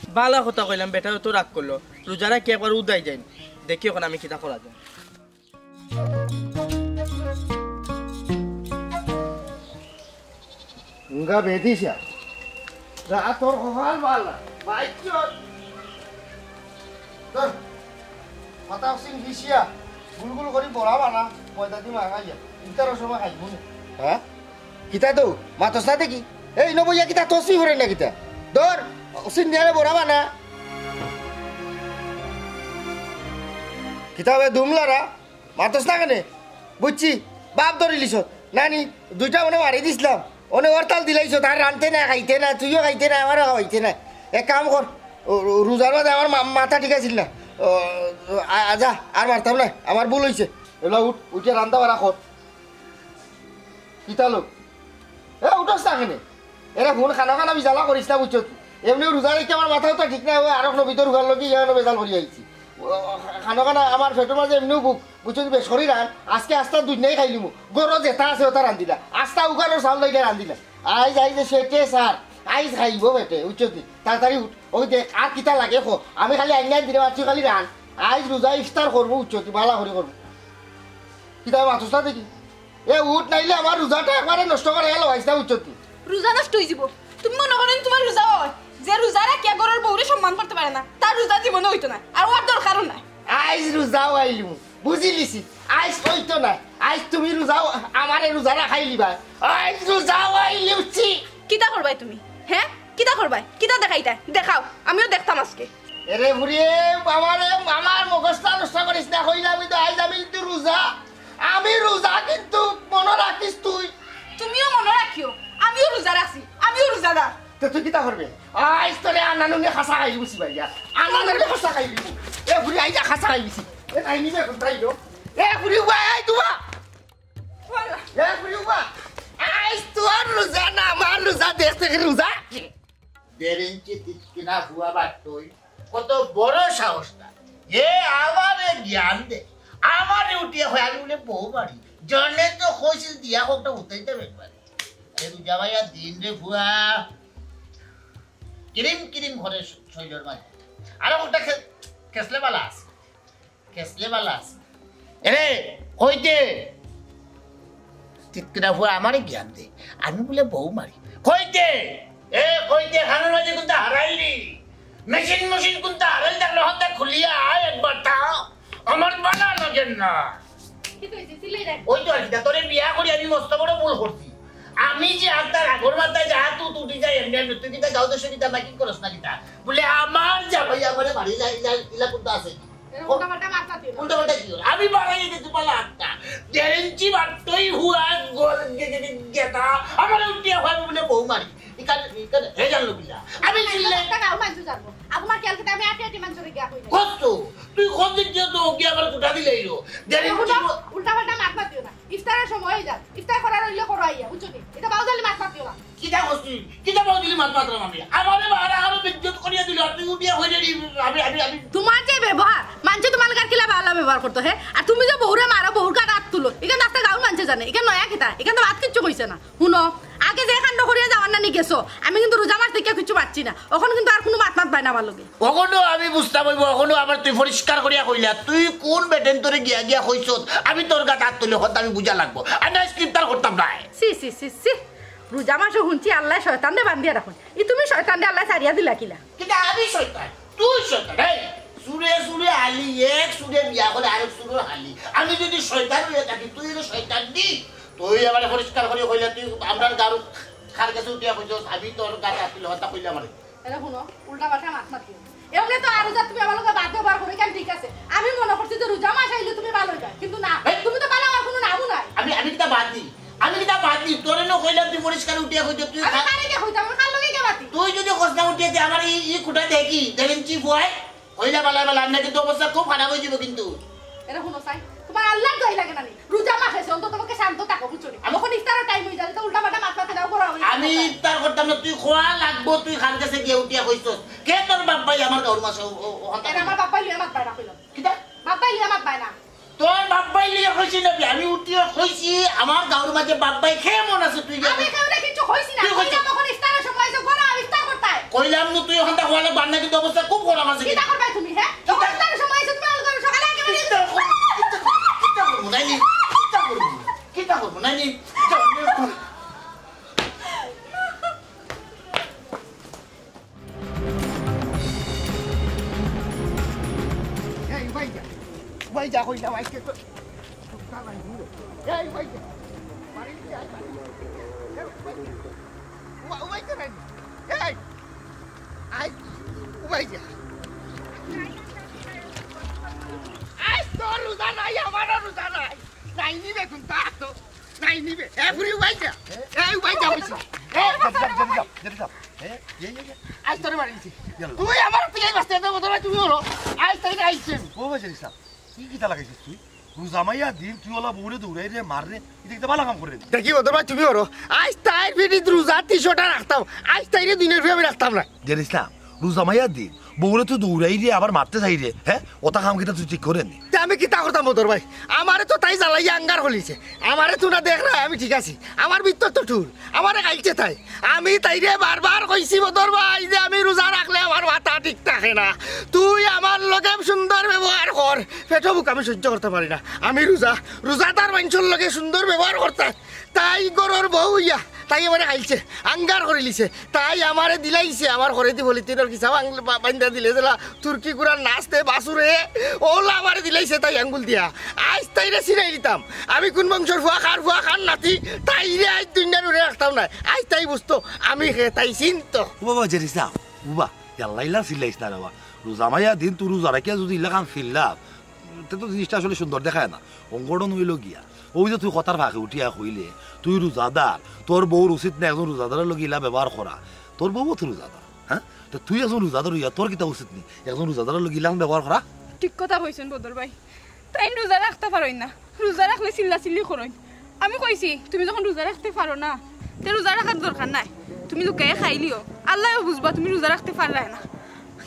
বালা কথা কইলাম, বেটায় তো রাগ করলো। রোজা রাখি একবার উদাই যাইন। দেখি অখন আমি কিতা করা যায়। উঙ্গা বেদিশা। যা তোর কপাল বালা। বাইচত। তোর কথা সিং বিশিয়া। গুলগুল করি বড়া বানা। ময়দা দি মাখাইয়া। ইতার সময় খাইব না। হ্যাঁ? কিতা তো? মাতস না দেখি? এই নবইয়া কিতা তসবি পড়ে না কিতা? ধর, সিন দিয়ারে বড়া বানা। কিতা বে দুমলারা? মাতস না কেনে? বুঝছি, বাপ ধরিলিছ। নানি, দুইটা মনে মারি দিছলাম। অনে হরতাল দিলাইছ, তার রানতে না, খাইতে না, তুইও খাইতে না, আমারও খাওয়াইতে না। এক কাম কর, ও, ও, রোজার মাঝে আমার মা-, মাথা ঠিক আছিল না। ও, আ-, আ, যা, আর মারতাম না, আমার ভুল অইছে। এলা উঠ, উঠে রান্দা বাড়া কর। কিতা লোক? এ, উঠস না কেনে? এরে হুন, খানা খানা বিজালা করিস না, বুঝছো তুই? এমনিও রোজা রাখি আমার মাথাও তো ঠিক নাই, ওই আরক নবীতর হুয়ার লগে ইয়ানো বেজাল করি আইছি। ও, খানা খানা আমার পেটর মাঝে এমনিও ভুক, বুঝছো তুই? বেশ করি রান, আজকে আস্তা দুনিয়াই খাইলিমু। গরো যেটা আছে ওটা রান্ধিলা, আস্তা উগানোর চাউল লইয়া রান্ধিলা। আইজ, আইজ যে সেটে স্যার, আইজ খাইব বেটে, বুঝছো তুই? তাড়াতাড়ি উঠ, ওই দেখ আর কিতা লাগে খো, আমি খালি আইনা দিলে আর তুই খালি রান। আইজ রোজা ইফতার করবো, বুঝছো তুই? বালা করে করবো। কিতা মাতুস না দেখি? এ উঠ, নাইলে আমার রোজাটা একবারে নষ্ট করে গেল, আইসা উঠছতি। রোজা নষ্ট হয়ে যাব। তুমি মনে করো নি তোমার রোজা হয়? যে রোজা রাখিয়া ঘরের বউরে সম্মান করতে পারে না, তার রোজা জীবনে হইতো না, আর ওর দরকারও নাই। আইজ রোজাও আইলু, বুঝিলিছি। আইজ হইতো না, আইজ তুমি রোজাও আমারে রোজা রাখাইলিবা। আইজ রোজাও আইলু, ছি। কিতা করবাই তুমি? হ্যাঁ, কিতা করবাই? কিতা দেখাইতাই? দেখাও, আমিও দেখতাম আজকে। এরে বুড়িয়ে, বাবারে, আমার মগজটা নষ্ট করিস না, কইলাম তো আইজ আমি কিন্তু রোজা। আমি রোজা কিন্তু মনো রাখিস তুই। তুমিও মনো রাখিও, আমিও রোজা রাখছি, আমিও রোজাদার। তো তুই কিতা করবে? আইজ তোরে আনানুনে খাসা খাইবি বুঝি ভাইয়া, আনানুনে খাসা খাইবি। এ বুড়ি আইজা খাসা খাইবি। এ তাই নিবে কোথায় গো? এ বুড়ি উবা, এই তুবা। এ বুড়ি উবা, আইজ তোর রোজা না আমার রোজা, দেখ থেকে রোজা। দেড় ইঞ্চি তিতকিনা ফুয়া বাট্টই, কত বড় সাহস তার। এ আমারে জ্ঞান দে, আমারে উঠিয়া হয়, আমি বলে বউ বাড়ি। জনে তো কইছিল দিয়া হোকটা উঠাইতে একবারে। এ রোজা ভাইয়া দিন রে ফুয়া, কিরিম কিরিম করে শরীরের মাঝে। আরো একটা খে-, খেসলে বালা আছে। খেসলে বালা আছে। এরে, কইতে? তিতকিরা ফুয়া আমারে জ্ঞান দে। আমি বলে বউ মারি। কইতে? এ, কইতে খানোর মাঝে কোনটা হারাইলি? মেশিন মেশিন কোনটা হারাইলি? দেখলে হতে খুলিয়া আয় একবার তা। আমার বালা লাগে না। কি কইছিস? সিলাই রাখ। ওই তো আর কি, তোরে বিয়া করি আমি মস্ত বড় ভুল করছি। আমি যে আপনার আগর মাথায় যা তু তুটি যাই এমনি এমনি, তুই কিতা গাঁও দেশে কিতা মাইকিং করস না কিতা? বলে আমার জামাই আমারে বাড়ি যাই, যাই, ইলা কোনটা আছে? এরকম উল্টাপাল্টা মাত মাতিও না। উল্টাপাল্টা কি করে? আমি বাড়াই দিতে পারলে আটটা। দেড় ইঞ্চি বাট্টই হুয়া গল-, গে-, গে-, গে-, গেতা। আমার উঠিয়া হয় বলে বউ মারি। ইকানে, ইকানে, হে জানলো কিলা? আমি চিল্লাই। একটা গাঁও মানছো জানবো। আর তোমার খেয়াল খেতে আমি আটে আটে মানছো রে গিয়া কই না। কত? তুই কোন দিক দিয়ে তো ওকে আবার গুটা দিলে এলো? দেড় ইঞ্চি হুনো, হুয়া- উল্টাপাল্টা মাত মাতিও না। ইফতারের সময় হয়ে যাক। ইফতার করার হইলে করো আইয়া, বুঝছো নি? এটা বাউজালি মাত মাতিও না। কিতা করছি? কিতা বাউজালি মাত মাতলাম আমি? আমারে বাহারা আরো বিদ্যুৎ করিয়া দিল, আর তুই উঠিয়া হয়ে যাবি, আমি, আমি, আমি। তোমার যে ব্যবহার, মানছে তোমার কার কিলা বাউলা ব্যবহার করতো, হে? আর তুমি যে বউরে মারো, বউর কার হাত তুলো, এখানে আস্তা গাঁও মানছে জানে, এখানে নয়া কিতা, এখানে তো ভাত কিচ্ছু কইছে না। হুনো, আগে যে কাণ্ড করিয়া যাওয়ার নানি গেছো, আমি কিন্তু রোজা মাস দেখিয়া কিচ্ছু পাচ্ছি না। অখন কিন্তু আর কোনো মাত মাত পায় না আমার লগে। অখনো আমি বুঝতাম অইবো, অখনো আবার তুই পরিষ্কার করিয়া কইলা, তুই কোন বেটেন তোরে গিয়া গিয়া কইছস, আমি তোর গাত হাত তুলে কথা আমি বুঝা লাগবো। আমি আইজ ইফতার করতাম না। সি, সি, সি, সি। রোজা মাসে হুনছি আল্লায় শয়তানরে বান্ধিয়া রাখইন। ই তুমি শয়তানরে আল্লায় ছাড়িয়া দিলা কিলা? কিতা আমি শয়তান? তুই শয়তান। এই, চুরে চুরে আলি, এক চুরে বিয়া করে আরেক চুরর হালি। আমি যদি শয়তান হইয়া থাকি, তুই হইলে শয়তান নি? তুই আমারে পরিষ্কার করি কইলে, তুই আমরার গাঁওর কার গেছে উঠিয়া কইছস, আমি তোর গাত আসলে হত্যা কইলে আমারে। এরে হুনো, উল্টা পাল্টা মাত মাতিও। এমনে তো আরো যা তুমি আমার লগে বাদ ব্যবহার করো, কেন ঠিক আছে? আমি মনে করছি যে রোজা মাস আইলে তুমি ভালো হইবা, কিন্তু না, এই! তুমি তো ভালো হওয়ার কোনো নামও নাই। আমি, আমি কিতা বাদ দিই? আমি কিতা বাদ দিই? তোরে না কইলাম তুই পরিষ্কার উঠিয়া কইতে, তুই আমি খা- কারে গিয়া কইতাম, আমি কার লগে গিয়া বাদ দিই? তুই যদি কস না উঠিয়া যে আমার এই, এই খুঁটা দেখি, দেখেন চিপ হয়, কইলা বালা বালা, আপনার কিন্তু অবস্থা খুব খারাপ হয়ে যাবে কিন্তু। এরে হুনো চাই, তোমার আল্লাহর দোহাই লাগে না নি? রোজা মাস আছে, অন্তত পক্ষে শান্ত থাকো, বুঝছো নি? আমি অখন ইফতারের টাইম হয়ে যাবে, তো উল্টা পাল্টা মাত মাতে দাও, করা হয়ে আমি যাবে। ইফতার করতাম না, তুই খোয়া লাগবো, তুই খার গেছে গিয়া উঠিয়া কইছস। কে তোর বাপ ভাই আমার গাঁওর মাঝে ও, ও, ও, এরে আমার বাপ ভাই লইয়া মাত বায় না কইলাম। কিতা? বাপ ভাই লইয়া মাত বায় না। তোর বাপ ভাই লইয়া কইছি না বে, আমি উঠিয়া কইছি, আমার গাঁওর মাঝে বাপ ভাই কে মন আছে তুই গিয়া আমি কইছস? কেউরে কিচ্ছু কইছি না, তুই কইছস? কইলাম অখন ইফতারের সময় যে ঘরে আও, ইফতার করতায়। কইলাম নু তুই অখানতা খোয়ালে বান্না কিন্তু অবস্থা খুব খারাপ আছে কিতা কিন্তু। করবায় তুমি, হ্যাঁ? কিতা? অখন ইফতারের সময় আছে, তুমি আলু করে সকালে একেবারে কিতা করবো? কিতা করবো? কিতা করবো? নাই নি? কিতা করবো? কিতা করবো? নাই নি? এই, উবাই যা। উবাই যা, কইলাম, আজকে তো এই, উবাই যা। বাড়ি যা, বাড়ি যা। এই, উবাই যা। উবা-, উবাই যা নাই। এই, আই, উবাই যা। আই, তোর রোজা নাই, আমারও রোজা নাই। নাই নিবে কোনটা তো। নাই নিবে। এ, ফুরি উবাই যা। এ, উবাই যা, উবাই যা। এ, যাও, যাও, যাও, যাও, যাও। এ, এ, এ, এ। আজ তোরে মারি দিছি। গেল। তুই আমার পিলাই বাঁচতে এত বদলা তুমি হলো। আজ তাই আইছেন। ও, বাজারি সাহেব, তুই কিতা লাগাইছিস তুই? রোজা মাইয়া দিন তুই অলা বউরে দৌড়াইরে মাররে, ইতা কিতা ভালা কাম কররে নি? দেখি বদর ভাই, তুমি করো। আইজ তাইর পিঠিত রোজা তিশটা রাখতাম, আইজ তাইরে দুনিয়ার ভিতরে আমি রাখতাম না। জের ইসলাম, রোজা মাইয়া দিন বউরে তুই দৌড়াইরে আবার মারতে চাইরে, হে? অতা কাম কিতা তুই ঠিক কররে নি? তে আমি কিতা করতাম বদর ভাই? আমারে তো তাই জ্বালাইয়া আঙ্গার করিলিছে। আমারে তো না দেখরায় আমি ঠিক আছি, আমার ভিতর তো ঠুল, আমারে খাইলছে তাই। আমি তাইরে বারবার কইছি বদর ভাই যে আমি রোজা রাখলে আমার মাথা ঠিক থাকে না, তুই আমার লগে সুন্দর ব্যবহার কর। পেটো ভুক আমি সহ্য করতাম পারি না। আমি রোজা, রোজাদার মানষর লগে সুন্দর ব্যবহার করতাম। তাই ঘরর বউ অইয়া তাই আমারে খাইলছে, আঙ্গার করিলিছে। তাই আমারে দিলাইছে, আমার ঘরেদি পলিথিনর কিছা বাং-, বা-, বাইন্দা দিলে যেলা তুর্কি কুরার নাচতে বাছুরে, অলা আমারে দিলাইছে তাই আঙ্গুল দিয়া। আইজ তাইরে চিনাই দিতাম। আমি কুন বংশর ফুয়া, কার ফুয়া, কার নাতি, তাইরে আইজ দুনিয়ার ভিতরে রাখতাম না। আইজ তাই বুঝতো, আমি কে তাই চিনতো। ও বাবা, জের ইসলাম, ও বাবা, ইয়াল্লা ইলা চিল্লাইস না রে বাবা। রোজা মাইয়া দিন তুই রোজা রাখিয়া যুদি ইলা কাম চিল্লা, তে তো জিনিসটা আসলে সুন্দর দেখায় না। অঘটন অইলো গিয়া, অউ যে তুই কথার ফাঁকে উঠিয়া কইলে, তুই রোজাদার, তোর বউর উচিত না একজন রোজাদারর লগে ইলা ব্যবহার করা। তোর বউও তো রোজাদার, হে? তে তুই একজন রোজাদার অইয়া তোর কিতা উচিত নি একজন রোজাদারর লগে ইলান ব্যবহার করা? ঠিক কথা কইছইন বদর ভাই, তাইন রোজা রাখতা পারইন না, রোজা রাখলে চিল্লাচিল্লি করইন। আমি কইছি, তুমি যখন রোজা রাখতে পারো না, তে রোজা রাখার দরকার নাই, তুমি লুকাইয়া খাইলিও, আল্লায়ও বুঝবা তুমি রোজা রাখতে পাররায় না।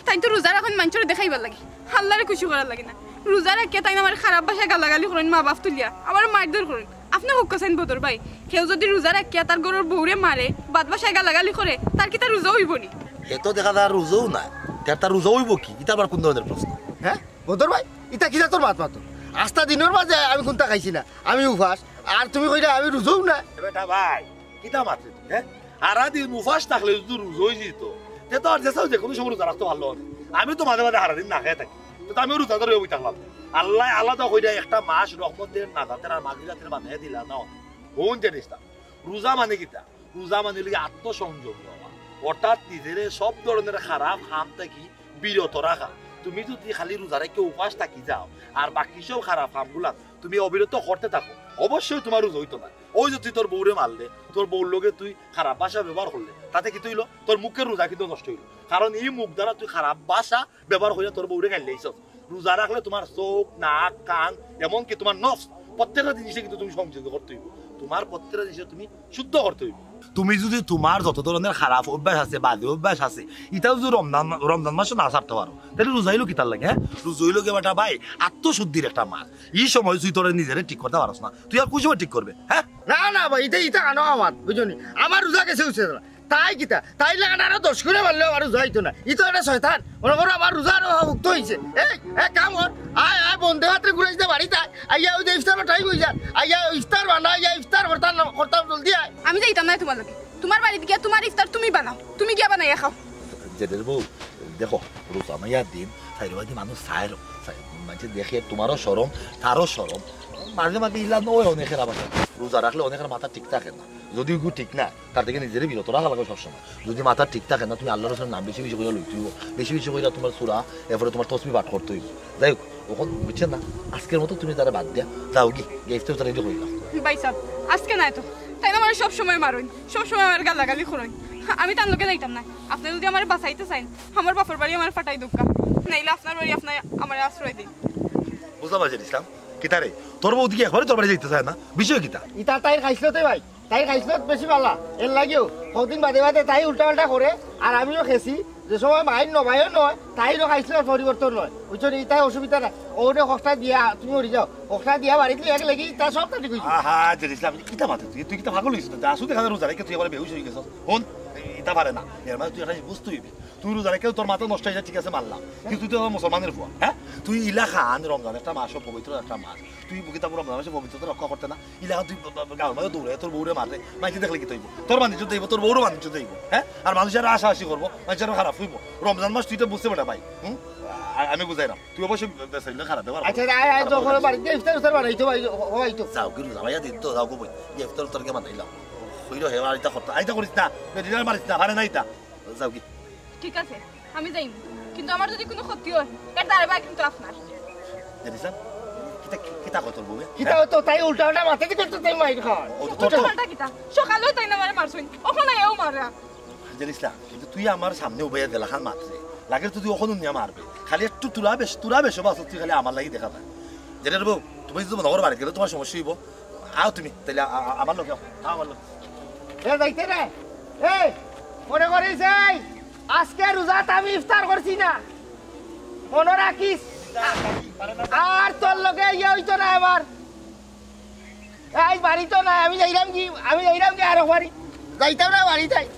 তাইন তো রোজা রাখইন মানষরে দেখাইবার লাগি, আল্লারে খুশি করার লাগি না। রোজা রাখিয়া তাইন আমারে খারাপ ভাষায় গালাগালি করইন, মা বাপ তুলিয়া আমারে মারধর করইন। আপনে কউক্কা চাইন বদর ভাই, কেউ যুদি রোজা রাখিয়া তার ঘরর বউরে মারে, বাদ ভাষায় গালাগালি করে, তার কিতা রোজা অইবো নি? হে তো দেখা যার রোজাও নাই, তে তার রোজা অইবো কি? ইতা আবার কুন ধরনের প্রশ্ন? হে বদর ভাই, ইতা কিতা তোর মাত মাতো? আস্তা দিনর মাঝে আমি কুন্তা খাইছি না, আমি উপাস, আর তুমি কইরায় আমি রোজাও না। এ বেটা ভাই, কিতা মাতরে তুই, হে? হারা দিন উপাস থাকলে যুদি রোজা অইযিতো, তে তো আর যেছাও যেকুনু সময় রোজা রাখতো পারলো অনে। আমি তো মাঝে মাঝে হারা দিন না খাইয়া থাকি, তে তো আমিও রোজাদার অইয়া বই থাকলাম। আল্লায় আলাদা কইরা একটা মাস রহমতের, নাজাতের আর মাগফিরাতের বানাইয়া দিলা না। হুন জের ইসলাম, রোজা মানে কিতা? রোজা মানে অইলো গিয়া আত্মসংযমী অওয়া, অর্থাৎ নিজরে সব ধরনের খারাপ কাম থাকি বিরত রাখা। তুমি যুদি খালি রোজা রাখিয়া উপাস থাকি যাও আর বাকি সব খারাপ কামগুলা তুমি অবিরত করতে থাকো, অবশ্যই তুমার রোজা অইতো না। অউ যে তুই তোর বউরে মারলে, তোর বউর লগে তুই খারাপ ভাষা ব্যবহার করলে, তাতে কিতা অইলো? তোর মুখের রোজা কিন্তু নষ্ট অইলো, কারণ ই মুখ দ্বারা তুই খারাপ ভাষা ব্যবহার করিয়া তোর বউরে গাইল্লাইছস। রোজা রাখলে তুমার চউখ, নাক, কান, এমনকি তুমার নফস, প্রত্যেকটা জিনিসে কিন্তু তুমি সংযত করতে অইবো। তুমার প্রত্যেকটা জিনিসে তুমি শুদ্ধ করতে অইবো। তুমি যুদি তুমার যত ধরনের খারাপ অভ্যাস আছে, বাজে অভ্যাস আছে, ইতাও যুদি রমজান, রমজান মাসো না ছাড়তে পারো, তাইলে রোজা অইলো কিতার লাগি, হে? রোজা অইলো গিয়া বেটা ভাই আত্মশুদ্ধির একটা মাস। ই সময় তুই তোরে নিজরে ঠিক করতে পারস না, তুই আর কুন সময় ঠিক করবে, হে? না, না ভাই, ইতা, ইতা আনো আমার, বুঝছো নি? আমার রোজা গেছে, বুঝছো না? তাই কিতা? তাইর লাখান আরো দশ গুণে মারলেও আমার রোজা অইতো না। ই তো একটা শয়তান। মনে করো আমার রোজা আরো ভুক্ত অইছে। এই, এক কাম কর, আয়, আয়, বন্দে ভাতে ঘুরাইস দে বাড়িত আয়। আইয়া অউ যে ইফতারর টাইম অইযার। আইয়া ইফতার বানা, আইয়া ইফতার করতাম না, করতাম, জলদি আয়। আমি যাইতাম নায় তুমার লগে। তুমার বাড়িত গিয়া তুমার ইফতার তুমি বানাও। তুমি গিয়া বানাইয়া খাও। জেঠের বউ, দেখো, রোজা মাইয়ার দিন, চাইরোবায়দি মানুষ চাইরো। চাই-, মানষে দেখে, তুমারও শরম, তারও শরম। মাঝে মাঝে ইলা নয় অনেকের আবার। রোজা রাখলে অনেকের মাথা ঠিক থাকে না। যুদি ইগু ঠিক না, তার থাকি নিজরে বিরত রাখা লাগে সবসময়। যুদি মাথা ঠিক থাকে না, তুমি আল্লার রসুলর নাম বেশি বেশি কইরা লইতে অইবো, বেশি বেশি কইরা তুমার সূরা, এরপরে তুমার তসবিহ পাঠ করতে অইবো। যাই হোক, অখন বুঝছো না, আজকের মতো তুমি তারে বাদ দিয়া যাওগি, গিয়া ইফতার উফতার ready করিলাও। ভাইসাব, আজকে নায় তো, তাইন আমারে সব সময় মারইন, সব সময় আমারে গালাগালি করইন। আমি তান লগে যাইতাম নায়। আপনে যুদি আমারে বাঁচাইতে চাইন, আমার বাপর বাড়ি আমারে ফাটাই দেউক্কা, নাইলে আপনার বাড়ি আপনে আমারে আশ্রয় দেইন। বুঝলাম না জের ইসলাম, কিতা রে, তোর বউ দেখি একবারে তোর বাড়ি যাইতে চায় না, বিষয় কিতা? ইতা তাইর খাইছলতে ভাই। তাইর খাইছলত বেশি ভালা, এর লাগিও কদিন বাদে বাদে তাই উল্টা পাল্টা করে, আর আমিও খেছি, যে সময় মাইর নবায়ও নয়, তাইরও খাইছলত পরিবর্তন নয়, বুঝছো নি? ইতায় অসুবিধা নাই, ওরে হকটা দিয়া তুমি উড়ি যাও, হকটা দিয়া বাড়িত লই এক লাগি, তা সব কাটি কইছি। আহা, জের ইসলাম, কিতা মাতে তুই? তুই কিতা পাগল অইছস না? আসু দেখা যায় রোজা রাখিয়া তুই আবার বেহুশ অই গেছস। হুন, ইতা পারে না, এর মানে তুই একটা জিনিস বুঝতে অইবে। তুই রোজা রাখিয়া তোর মাথা নষ্ট অইছে, ঠিক আছে, মানলাম, কিন্তু তুই তো আমার মুসলমানের ফুয়া, হে? তুই ইলাখান রমজান একটা মাস, পবিত্র একটা মাস, তুই বুকে তারপর রমজান মাসে পবিত্রতা রক্ষা করতে না, ইলাখান তুই ব-, ব-, গাঁওর মাঝে দৌড়াইয়া তোর বউরে মারলে, মানষে দেখলে কিতা অইবো? তোর মান ইজ্জত যাইবো, তোর বউরও মান ইজ্জত যাইবো, হে? আর মানষে আরো হাসাহাসি করবো, মানষে আরো খারাপ কইবো। রমজান মাস তুই তো বুঝতে বেটা ভাই, হুম? আ-, আমি বুঝাইরাম, তুই অবশ্যই বে-, বেচাইলে খারাপ ব্যবহার আচ্ছা, করবি। আয়, আয়, খারাপ যখন ব্যবহার বাড়িত গিয়া ইফতার উফতার বানাইতো ভাই, ও, ও, আইতো। যাওগি রোজা মাইয়া দিন তো, যাওগি বই, গিয়া ইফতার উফতার গিয়া বানাইলাও। কইরো হে, আর ইতা করতে, আইতা করিস না, বেটিরা মারিস না, পারে না ইতা। যাওগি। ঠিক আছে, আমি যাইমু, কিন্তু আমার যুদি কুনু ক্ষতি অয়, এর দায়ভার কিন্তু আপনার। জের ইসলাম, কিতা, কিতা কয় তোর বউয়ে? কিতা হে? তো তাই উল্টা উল্টা মাতে দিকে তো তাই মাইর খায়। ও তো তোর তো উল্টা পাল্টা কিতা? সকালেও তাইন আমারে মারছইন, অখন আইয়াও মারা। জের ইসলাম, কিন্তু তুই আমার সামনে উবাইয়া যেলাখান মাতরে, লাগে তো তুই অখন উনিয়া মারবে। খালি একটু তুরা বেশ, তুরা বেশ বাস তুই খালি আমার লাগি দেখা যায়। জেঠের বউ, তুমি যদি মনে করো বাড়িত গেলে তোমার সমস্যা অইবো, আও তুমি, তাইলে আ-, আ-, আমার লগে আও, আও আমার লগে। এ যাইতে রে, এই, মনে করিস এই, আজকে রোজাত আমি ইফতার করছি না, মনে রাখিস। আর তোর লগে ইয়ে অইতো না এবার। এই বাড়িত নাই, আমি যাইরাম কি, আমি যাইরাম কি আরো বাড়ি, যাইতাম না বাড়ি যাই।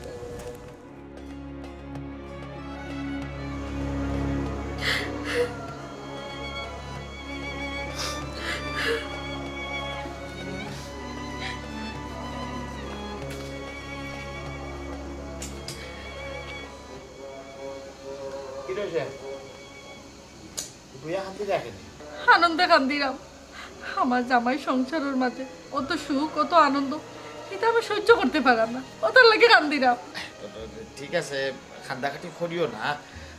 কিরে সে? তুই এখন থেকে রাখেনি? আনন্দে কান্দিরাম। আমার জামাই সংসারর মাঝে অত সুখ, অত আনন্দ, ইতা আমি সহ্য করতে পারাম না, অতার লাগি কান্দিরাম। ঠিক আছে, কান্দাকাটি করিও না।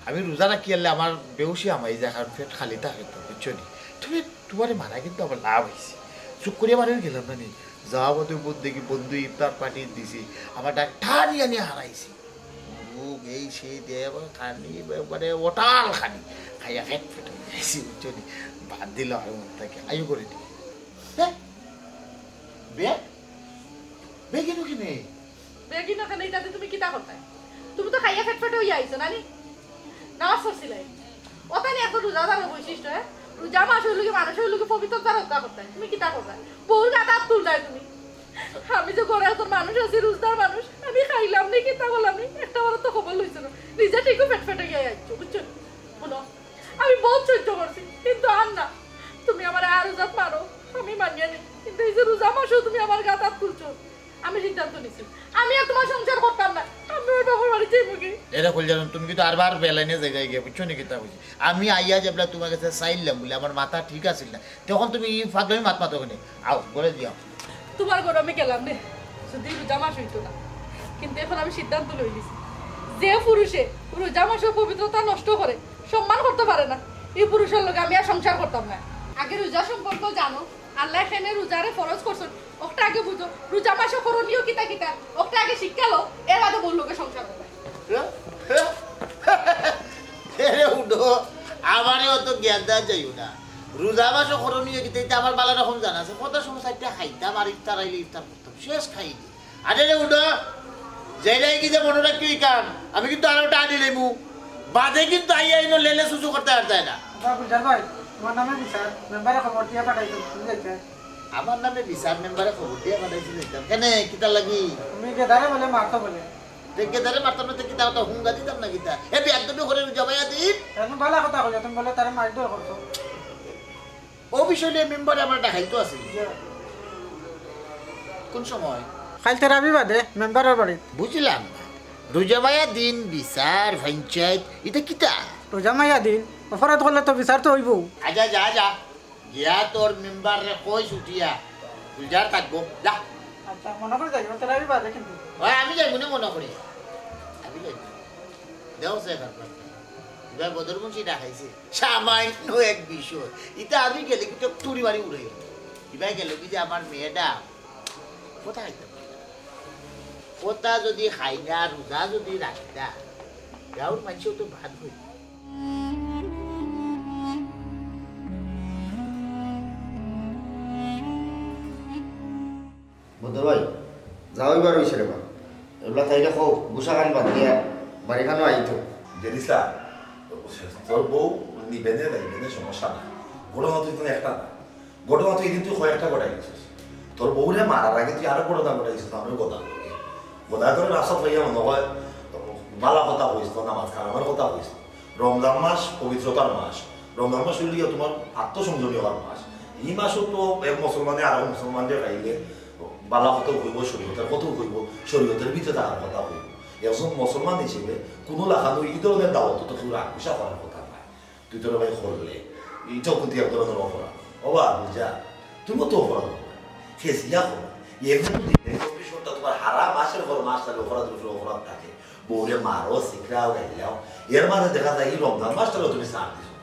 আমি রোজা রাখি আরলে আমার বেহুশি হামাই যায়, কারণ পেট খালি থাকে তো, বুঝছো নি? তুমি, তুমারে মারা কিন্তু আমার লাভ অইছে। চুপ করিয়া মারিও গেলাম না নি। যাওয়া বাদে বন্ধু দেখি বন্ধু ইফতার পার্টি দিছি, আমার ডাক টানি আনি হারাইছি। মুরগ, এই সেই দেব খানি, মানে ওটাল খানি। খাইয়া ফেট ফেট অইয়া আইছি, বুঝছো নি? বাদ দিল আর মন থাকে। আইও করে দি। হ্যাঁ? বে? বেগিনো কিনে? বেগিনো কিনে, ইতাতে তুমি কিতা করতায়? তুমি তো খাইয়া ফেট ফেট অইয়া আইছো, না নি? নামাজ পড়ছিলায়। ওটা নিয়ে এত রোজাদারর বৈশিষ্ট্য, হ্যাঁ? রোজা মাস অইল কি মানুষ অইল কি পবিত্রতা রক্ষা করতায়। তুমি কিতা করতায়? বউর গাত আত তুলতায় তুমি। আমি যে ঘরো একজন মানুষ আছি, রোজদার মানুষ, আমি খাইলাম নি, কিতা করলাম নি, একটা বারও তো খবর লইছো না। নিজে ঠিকও ফেট ফেটে গিয়া আইছো, বুঝছো নি? হুনো, আমি বউত সহ্য করছি, কিন্তু আর না। তুমি আমারে আর রোজাত মারো, আমি মানিয়া নি, কিন্তু এই যে রোজা মাসেও তুমি আমার গাত আত তুলছো, আমি সিদ্ধান্ত নিছি, আমি আর তুমার সংসার করতাম না, আমি ওর বাবার বাড়ি যাইমু গি। এরা কইল জানো, তুমি কিন্তু আরবার বেলাইনে জায়গায় গিয়া, বুঝছো নি কিতা কইছি? আমি আইয়া যেবলা তুমার গেছে চাইলাম বুলে আমার মাথা ঠিক আছিল না, তখন তুমি ই ফাগলামি মাত মাতো কেনে? আও, ঘরে যাও। তুমার ঘরো আমি গেলাম নে, যদি রোজা মাস অইতো না, কিন্তু এখন আমি সিদ্ধান্ত লই দিছি, যে পুরুষে রোজা মাসর পবিত্রতা নষ্ট করে, সম্মান করতে পারে না, ই পুরুষর লগে আমি আর সংসার করতাম না। আগে রোজা সম্পর্ক জানো, আল্লায় কেনে রোজারে ফরজ করছইন, ওটা আগে বুঝো। রোজা মাসো করণীয় কিতা কিতা, ওটা আগে শিক্ষা লও, এর বাদে বউর লগে সংসার করবায়। এরে উঠো, আমারে অত জ্ঞান দেওয়া যাইও না। রোজা মাসো করণীয় কিতা, ইতা আমার ভালা রকম জানা আছে। কত সময় চাইরটা খাইতাম আর ইফতার আইলে ইফতার করতাম, শেষ খাইনি। আরে রে উঠো, যাইরায় গি যে মনো রাখিও ই কাম, আমি কিন্তু আরো টানি লইমু। বাদে কিন্তু আইয়া ইনো লেলে চুচু করতে আর যায় না। বাবা গুলজার ভাই, তুমার নামে বিচার, মেম্বারে খবর দিয়া পাঠাইছইন, তুমি যাইতায়। আমার নামে বিচার, মেম্বারে খবর দিয়া পাঠাইছইন, যাইতাম। কেনে, কিতা লাগি? তুমি গেদারে বুলে মারতো বুলে। তে গেদারে মারতাম না, তে কিতা অতা হুঙ্গা দিতাম না কিতা? এ বেয়াদবি করে রোজা মাইয়া দিন। এখন ভালা কথা কইলা, তুমি বুলে তারে মারধর করছো। ও বিষয় লইয়া মেম্বারে আমার ডাকাইল তো আছে। কোন সময়? কাইল তেরাবি বাদে মেম্বারর বাড়িত। বুঝলাম না। রোজা মাইয়া দিন, বিচার, পঞ্চায়েত, ইতা কিতা? রোজা মাইয়া দিন, অপরাধ করলে তো বিচার তো অইবো। আচ্ছা, যা, যা। গিয়া তোর মেম্বাররে কইস উঠিয়া, গুলজার থাকবো, যা। আচ্ছা, মনো করি যাইও, তেরাবি বাদে কিন্তু। ওই, আমি যাইমু নে মনো করি। আমি যাইমু। দেও সে ব্যাপার। ইবার বদর মুন্সি ডাকাইছে। সামান্য এক বিষয়। ইতা আমি গেলে কিন্তু তুড়ি বাড়ি উড়াই। ইবার গেল কি যে আমার মেয়েটা কথা খাইতে পারে না। কথা যদি খাই না, রোজা যদি রাখি না, গাঁওর মানুষও তো বাদ হইল। বদর ভাই, যাও ইবার অইছে রে বা। এবলা তাইরে কও, গুসাখান বাদ দিয়া বাড়িখানো আইতো। জেরিসা, তোর বউ নিবে নে, নিবে নে, সমস্যা নাই। ঘটনা তো ইখানো একটা না। ঘটনা তো ইদিন তুই কয়েকটা ঘটাই দিছস। তোর বউরে মারার আগে তুই আরো ঘটনা ঘটাই দিছস, আমরা গদা। গদা করে রাস্তা পাইয়া মনে হয়, ভালা কথা কইস, তোর নামাজ কালামের কথা কইস। রমজান মাস পবিত্রতার মাস। রমজান মাস অইল গিয়া তোমার আত্মসংযমী হওয়ার মাস। এই মাসও তো এক মুসলমানে আর এক মুসলমানরে খাইলে ভালা কত হইব, শরীয়তের কত হইব, শরীয়তের ভিতরে থাকার কথা হইব। একজন মুসলমান হিসেবে কোনো লাখানো এই ধরনের দাওয়াত তো কেউ রাখুসা করার কথা নয়। তুই তোর ভাই করলে, এটাও কিন্তু এক ধরনের অপরাধ। ও বা বুঝা, তুমি তো অপরাধ করবে। খেজিয়া করো। এমনি তো দিনে চব্বিশ ঘন্টা তোমার হারা মাসের পর মাস তাহলে অপরাধের উপরে অপরাধ থাকে। বউরে মারো, শিখরাও, গাইলাও। এর মাঝে দেখা যায় এই রমজান মাসটারও তুমি ছাড় দিছো।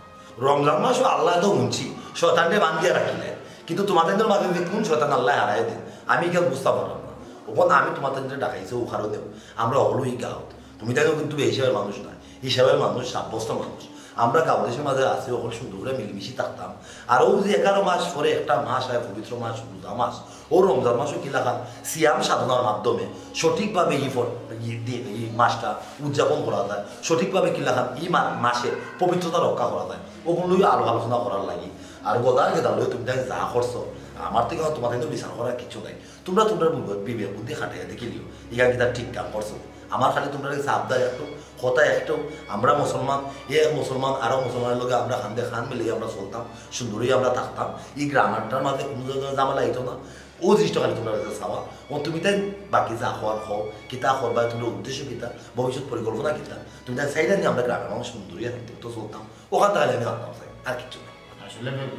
রমজান মাসও আল্লাহ তো হুনছি, শয়তানরে বান্ধিয়া রাখিলেন। কিন্তু তোমাদের মাঝে যে কোন শয়তান আল্লাহ হারাই দেন, আমি কেউ বুঝতে পারলাম না। ওখানে আমি তোমাদের ডাকাইছি, ও কারণেও আমরা হলোই গাউত। তুমি তাইও কিন্তু এই হিসাবের মানুষ না, হিসাবের মানুষ, সাব্যস্ত মানুষ। আমরা গাঁও দেশর মাঝে আছি, অখন সুন্দর করি মিলিমিশি থাকতাম। আর অউ যে এগারো মাস পরে একটা মাস আয়, পবিত্র মাস, রোজা মাস, অউ রমজান মাসও কিলাখান সিয়াম সাধনার মাধ্যমে সঠিকভাবে ই ফর-, ই দি-, ই মাসটা উদযাপন করা যায়, সঠিকভাবে কিলাখান ই মা-, মাসে পবিত্রতা রক্ষা করা যায়, অগুন লইয়া আলাপ আলোচনা করার লাগি। আর গদার গেদার লইয়া তুমি তাই যা করছো, আমার থাকি তুমার তাই বিচার করার কিচ্ছু নাই। তুমরা তুমরার বিবেক বুদ্ধি খাটাইয়া দেখিলিও, ইখান কিতা ঠিক কাম করছো। আমার খালি তুমরার গেছে আবদার একটু, কথা একটু, আমরা মুসলমান, এক মুসলমান আরো মুসলমানর লগে আমরা কান্দে কান মিলাই আমরা চলতাম, সুন্দরই আমরা থাকতাম। ই গ্রামারটার মাঝে কুনু ধরনের ঝামেলা অইতো না। অউ জিনিসটা খালি তুমরার গেছে চাওয়া। অউ তুমি তাই বাকি যা কওয়ার কও, কিতা করবায়, তুমরার উদ্দেশ্য কিতা, ভবিষ্যৎ পরিকল্পনা কিতা, তুমি তাই চাইলে নি আমরা গ্রামের মানুষ সুন্দরই আর তো চলতাম, অখান থাকি আমি আনতাম চাই, আর কিচ্ছু না। আসলে মে-,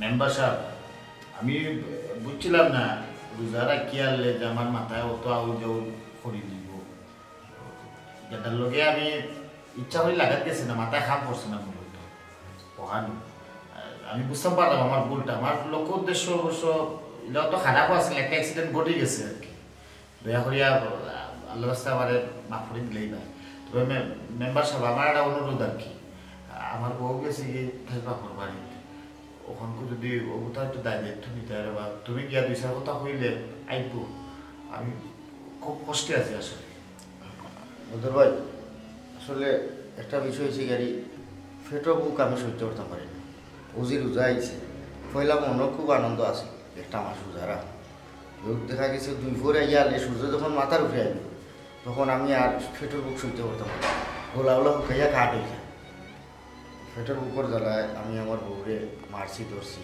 মেম্বার সাব, আমি বুঝছিলাম না, রোজা রাখিয়ারলে যে আমার মাথায় অত আউল জাউল করি দিব। যেটার লগে আমি ইচ্ছা করি লাগাত গেছি না, মাথায় কাম করছে না মূলত। অখান, আহ, আমি বুঝতাম পারলাম আমার ভুলটা। আমার লক্ষ্য উদ্দেশ্য অবশ্য ইলা অত খারাপও আছিল না, একটা অ্যাক্সিডেন্ট ঘটি গেছে আর কি। দয়া করিয়া আল্লাহর রাস্তায় আমারে মাফ করি দিলেই না। তবে মে-, মেম্বার সাব, আমার একটা অনুরোধ আর কি, আমার বউ গেছে গিয়া তার বাপর বাড়িত, অখানকু যদি অগুতা একটু দায় দায়িত্ব নিতে পারে বা তুমি গিয়া দুই চার কথা কইলে আইবো। আমি খুব কষ্টে আছি আসলে। বদর ভাই, আসলে একটা বিষয় অইছে গাড়ি, পেটর ভুক আমি সইজ্য করতাম পারি না। অউ যে রোজা আইছে, পয়লা মনো খুব আনন্দ আছে, একটা মাস রোজা রাখ। লোক দেখা গেছে দুই পরে আইয়া আলে সূর্য যখন মাথার উপরে আইব, তখন আমি আর পেটর ভুক সইজ্য করতাম পারি না। গলা ওলা হুকাইয়া কাঠ অই যায়। পেটর ভুকর জ্বালায় আমি আমার বউরে মারছি, ধরছি,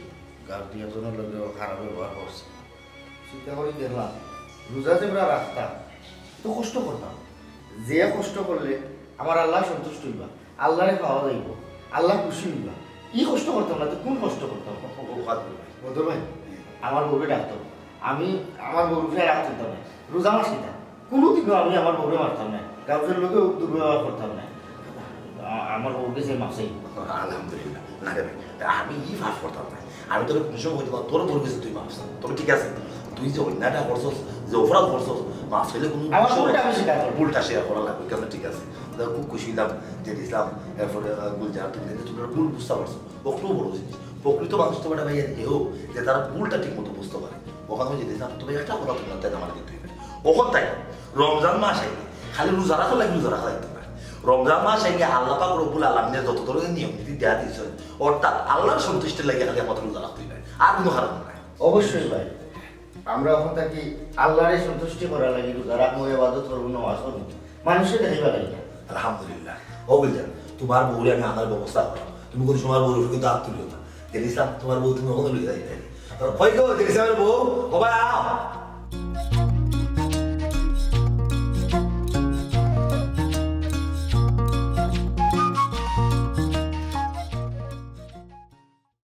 গাঁওর দুই একজনর লগেও খারাপ ব্যবহার করছি। চিন্তা করি দেখলাম, রোজা যে আমরা রাখতাম, তো কষ্ট করতাম, যে কষ্ট করলে আমার আল্লাহ সন্তুষ্ট অইবা, আল্লাহরে পাওয়া যাইব, আল্লাহ খুশি অইবা, ই কষ্ট করতাম না, তো কোন কষ্ট করতাম? বদর ভাই, আমার বউরে ডাকতো, আমি আমার বউরে রাখতাম না, রোজা মাস কিতা? কোনোদিনও আমি আমার বউরে মারতাম না, কাউর লগেও দুর্ব্যবহার করতাম না। আ-, আমার বউর গেছে মাফ চাই। আলহামদুলিল্লাহ। না রে ভাই, আমি ই পাপ করতাম না। আমি তোরে কুনু সময় কইতাম না, তোর বউর গেছে তুই মাফ চা। তবে ঠিক আছে, তুই যে অন্যায়টা করছস, যে অপরাধ করছস, মাফ চাইলে কুনু আমার বিষয় ভুলটা আমি স্বীকার করব। ভুলটা স্বীকার করা লাগবো, ঠিক আছে, ঠিক আছে। তা খুব খুশি অইলাম যে ইসলাম, এরপরে, আহ, গুলজার, তুমি যে তোমরা ভুল বুঝতে পারছো, অটাউ বড় জিনিস। প্রকৃত মানুষ তো বেটা ভাই আর কেউ যে তার ভুলটা ঠিক মতো বুঝতে পারে। অখান আমি যেতে চাইতাম, তবে একটা কথা তুমরা তাই আমার কিন্তু অখন তাই রমজান মাস আইলে খালি রোজা রাখার লাগি রোজা রাখা যাইতো না। রমজান মাস আইলে আল্লাহ পাক রব্বুল আলামিনে যত ধরনের নিয়ম নীতি দেয়া দিয়েছেন, অর্থাৎ আল্লাহর সন্তুষ্টির লাগি খালি আমাদের রোজা রাখতে অইবে, আর কোনো কারণ নাই। অবশ্যই ভাই, আমরা অখন থাকি আল্লাহরে সন্তুষ্টি করার লাগি রোজা রাখমু, ইবাদত করমু, নামাজ পড়মু, মানুষরে দেখাইবার লাগি না। আলহামদুলিল্লাহ। ও বলছেন, তোমার বউরে আমি আনার ব্যবস্থা করলাম, তুমি কোনো সময় বউর উপরে কিন্তু হাত তুলিও না। জেড ইসলাম, তোমার বউ তুমি অখন লইয়া যাইবে। আর কই গো, জেড ইসলামের বউ, ও ভাই, আও।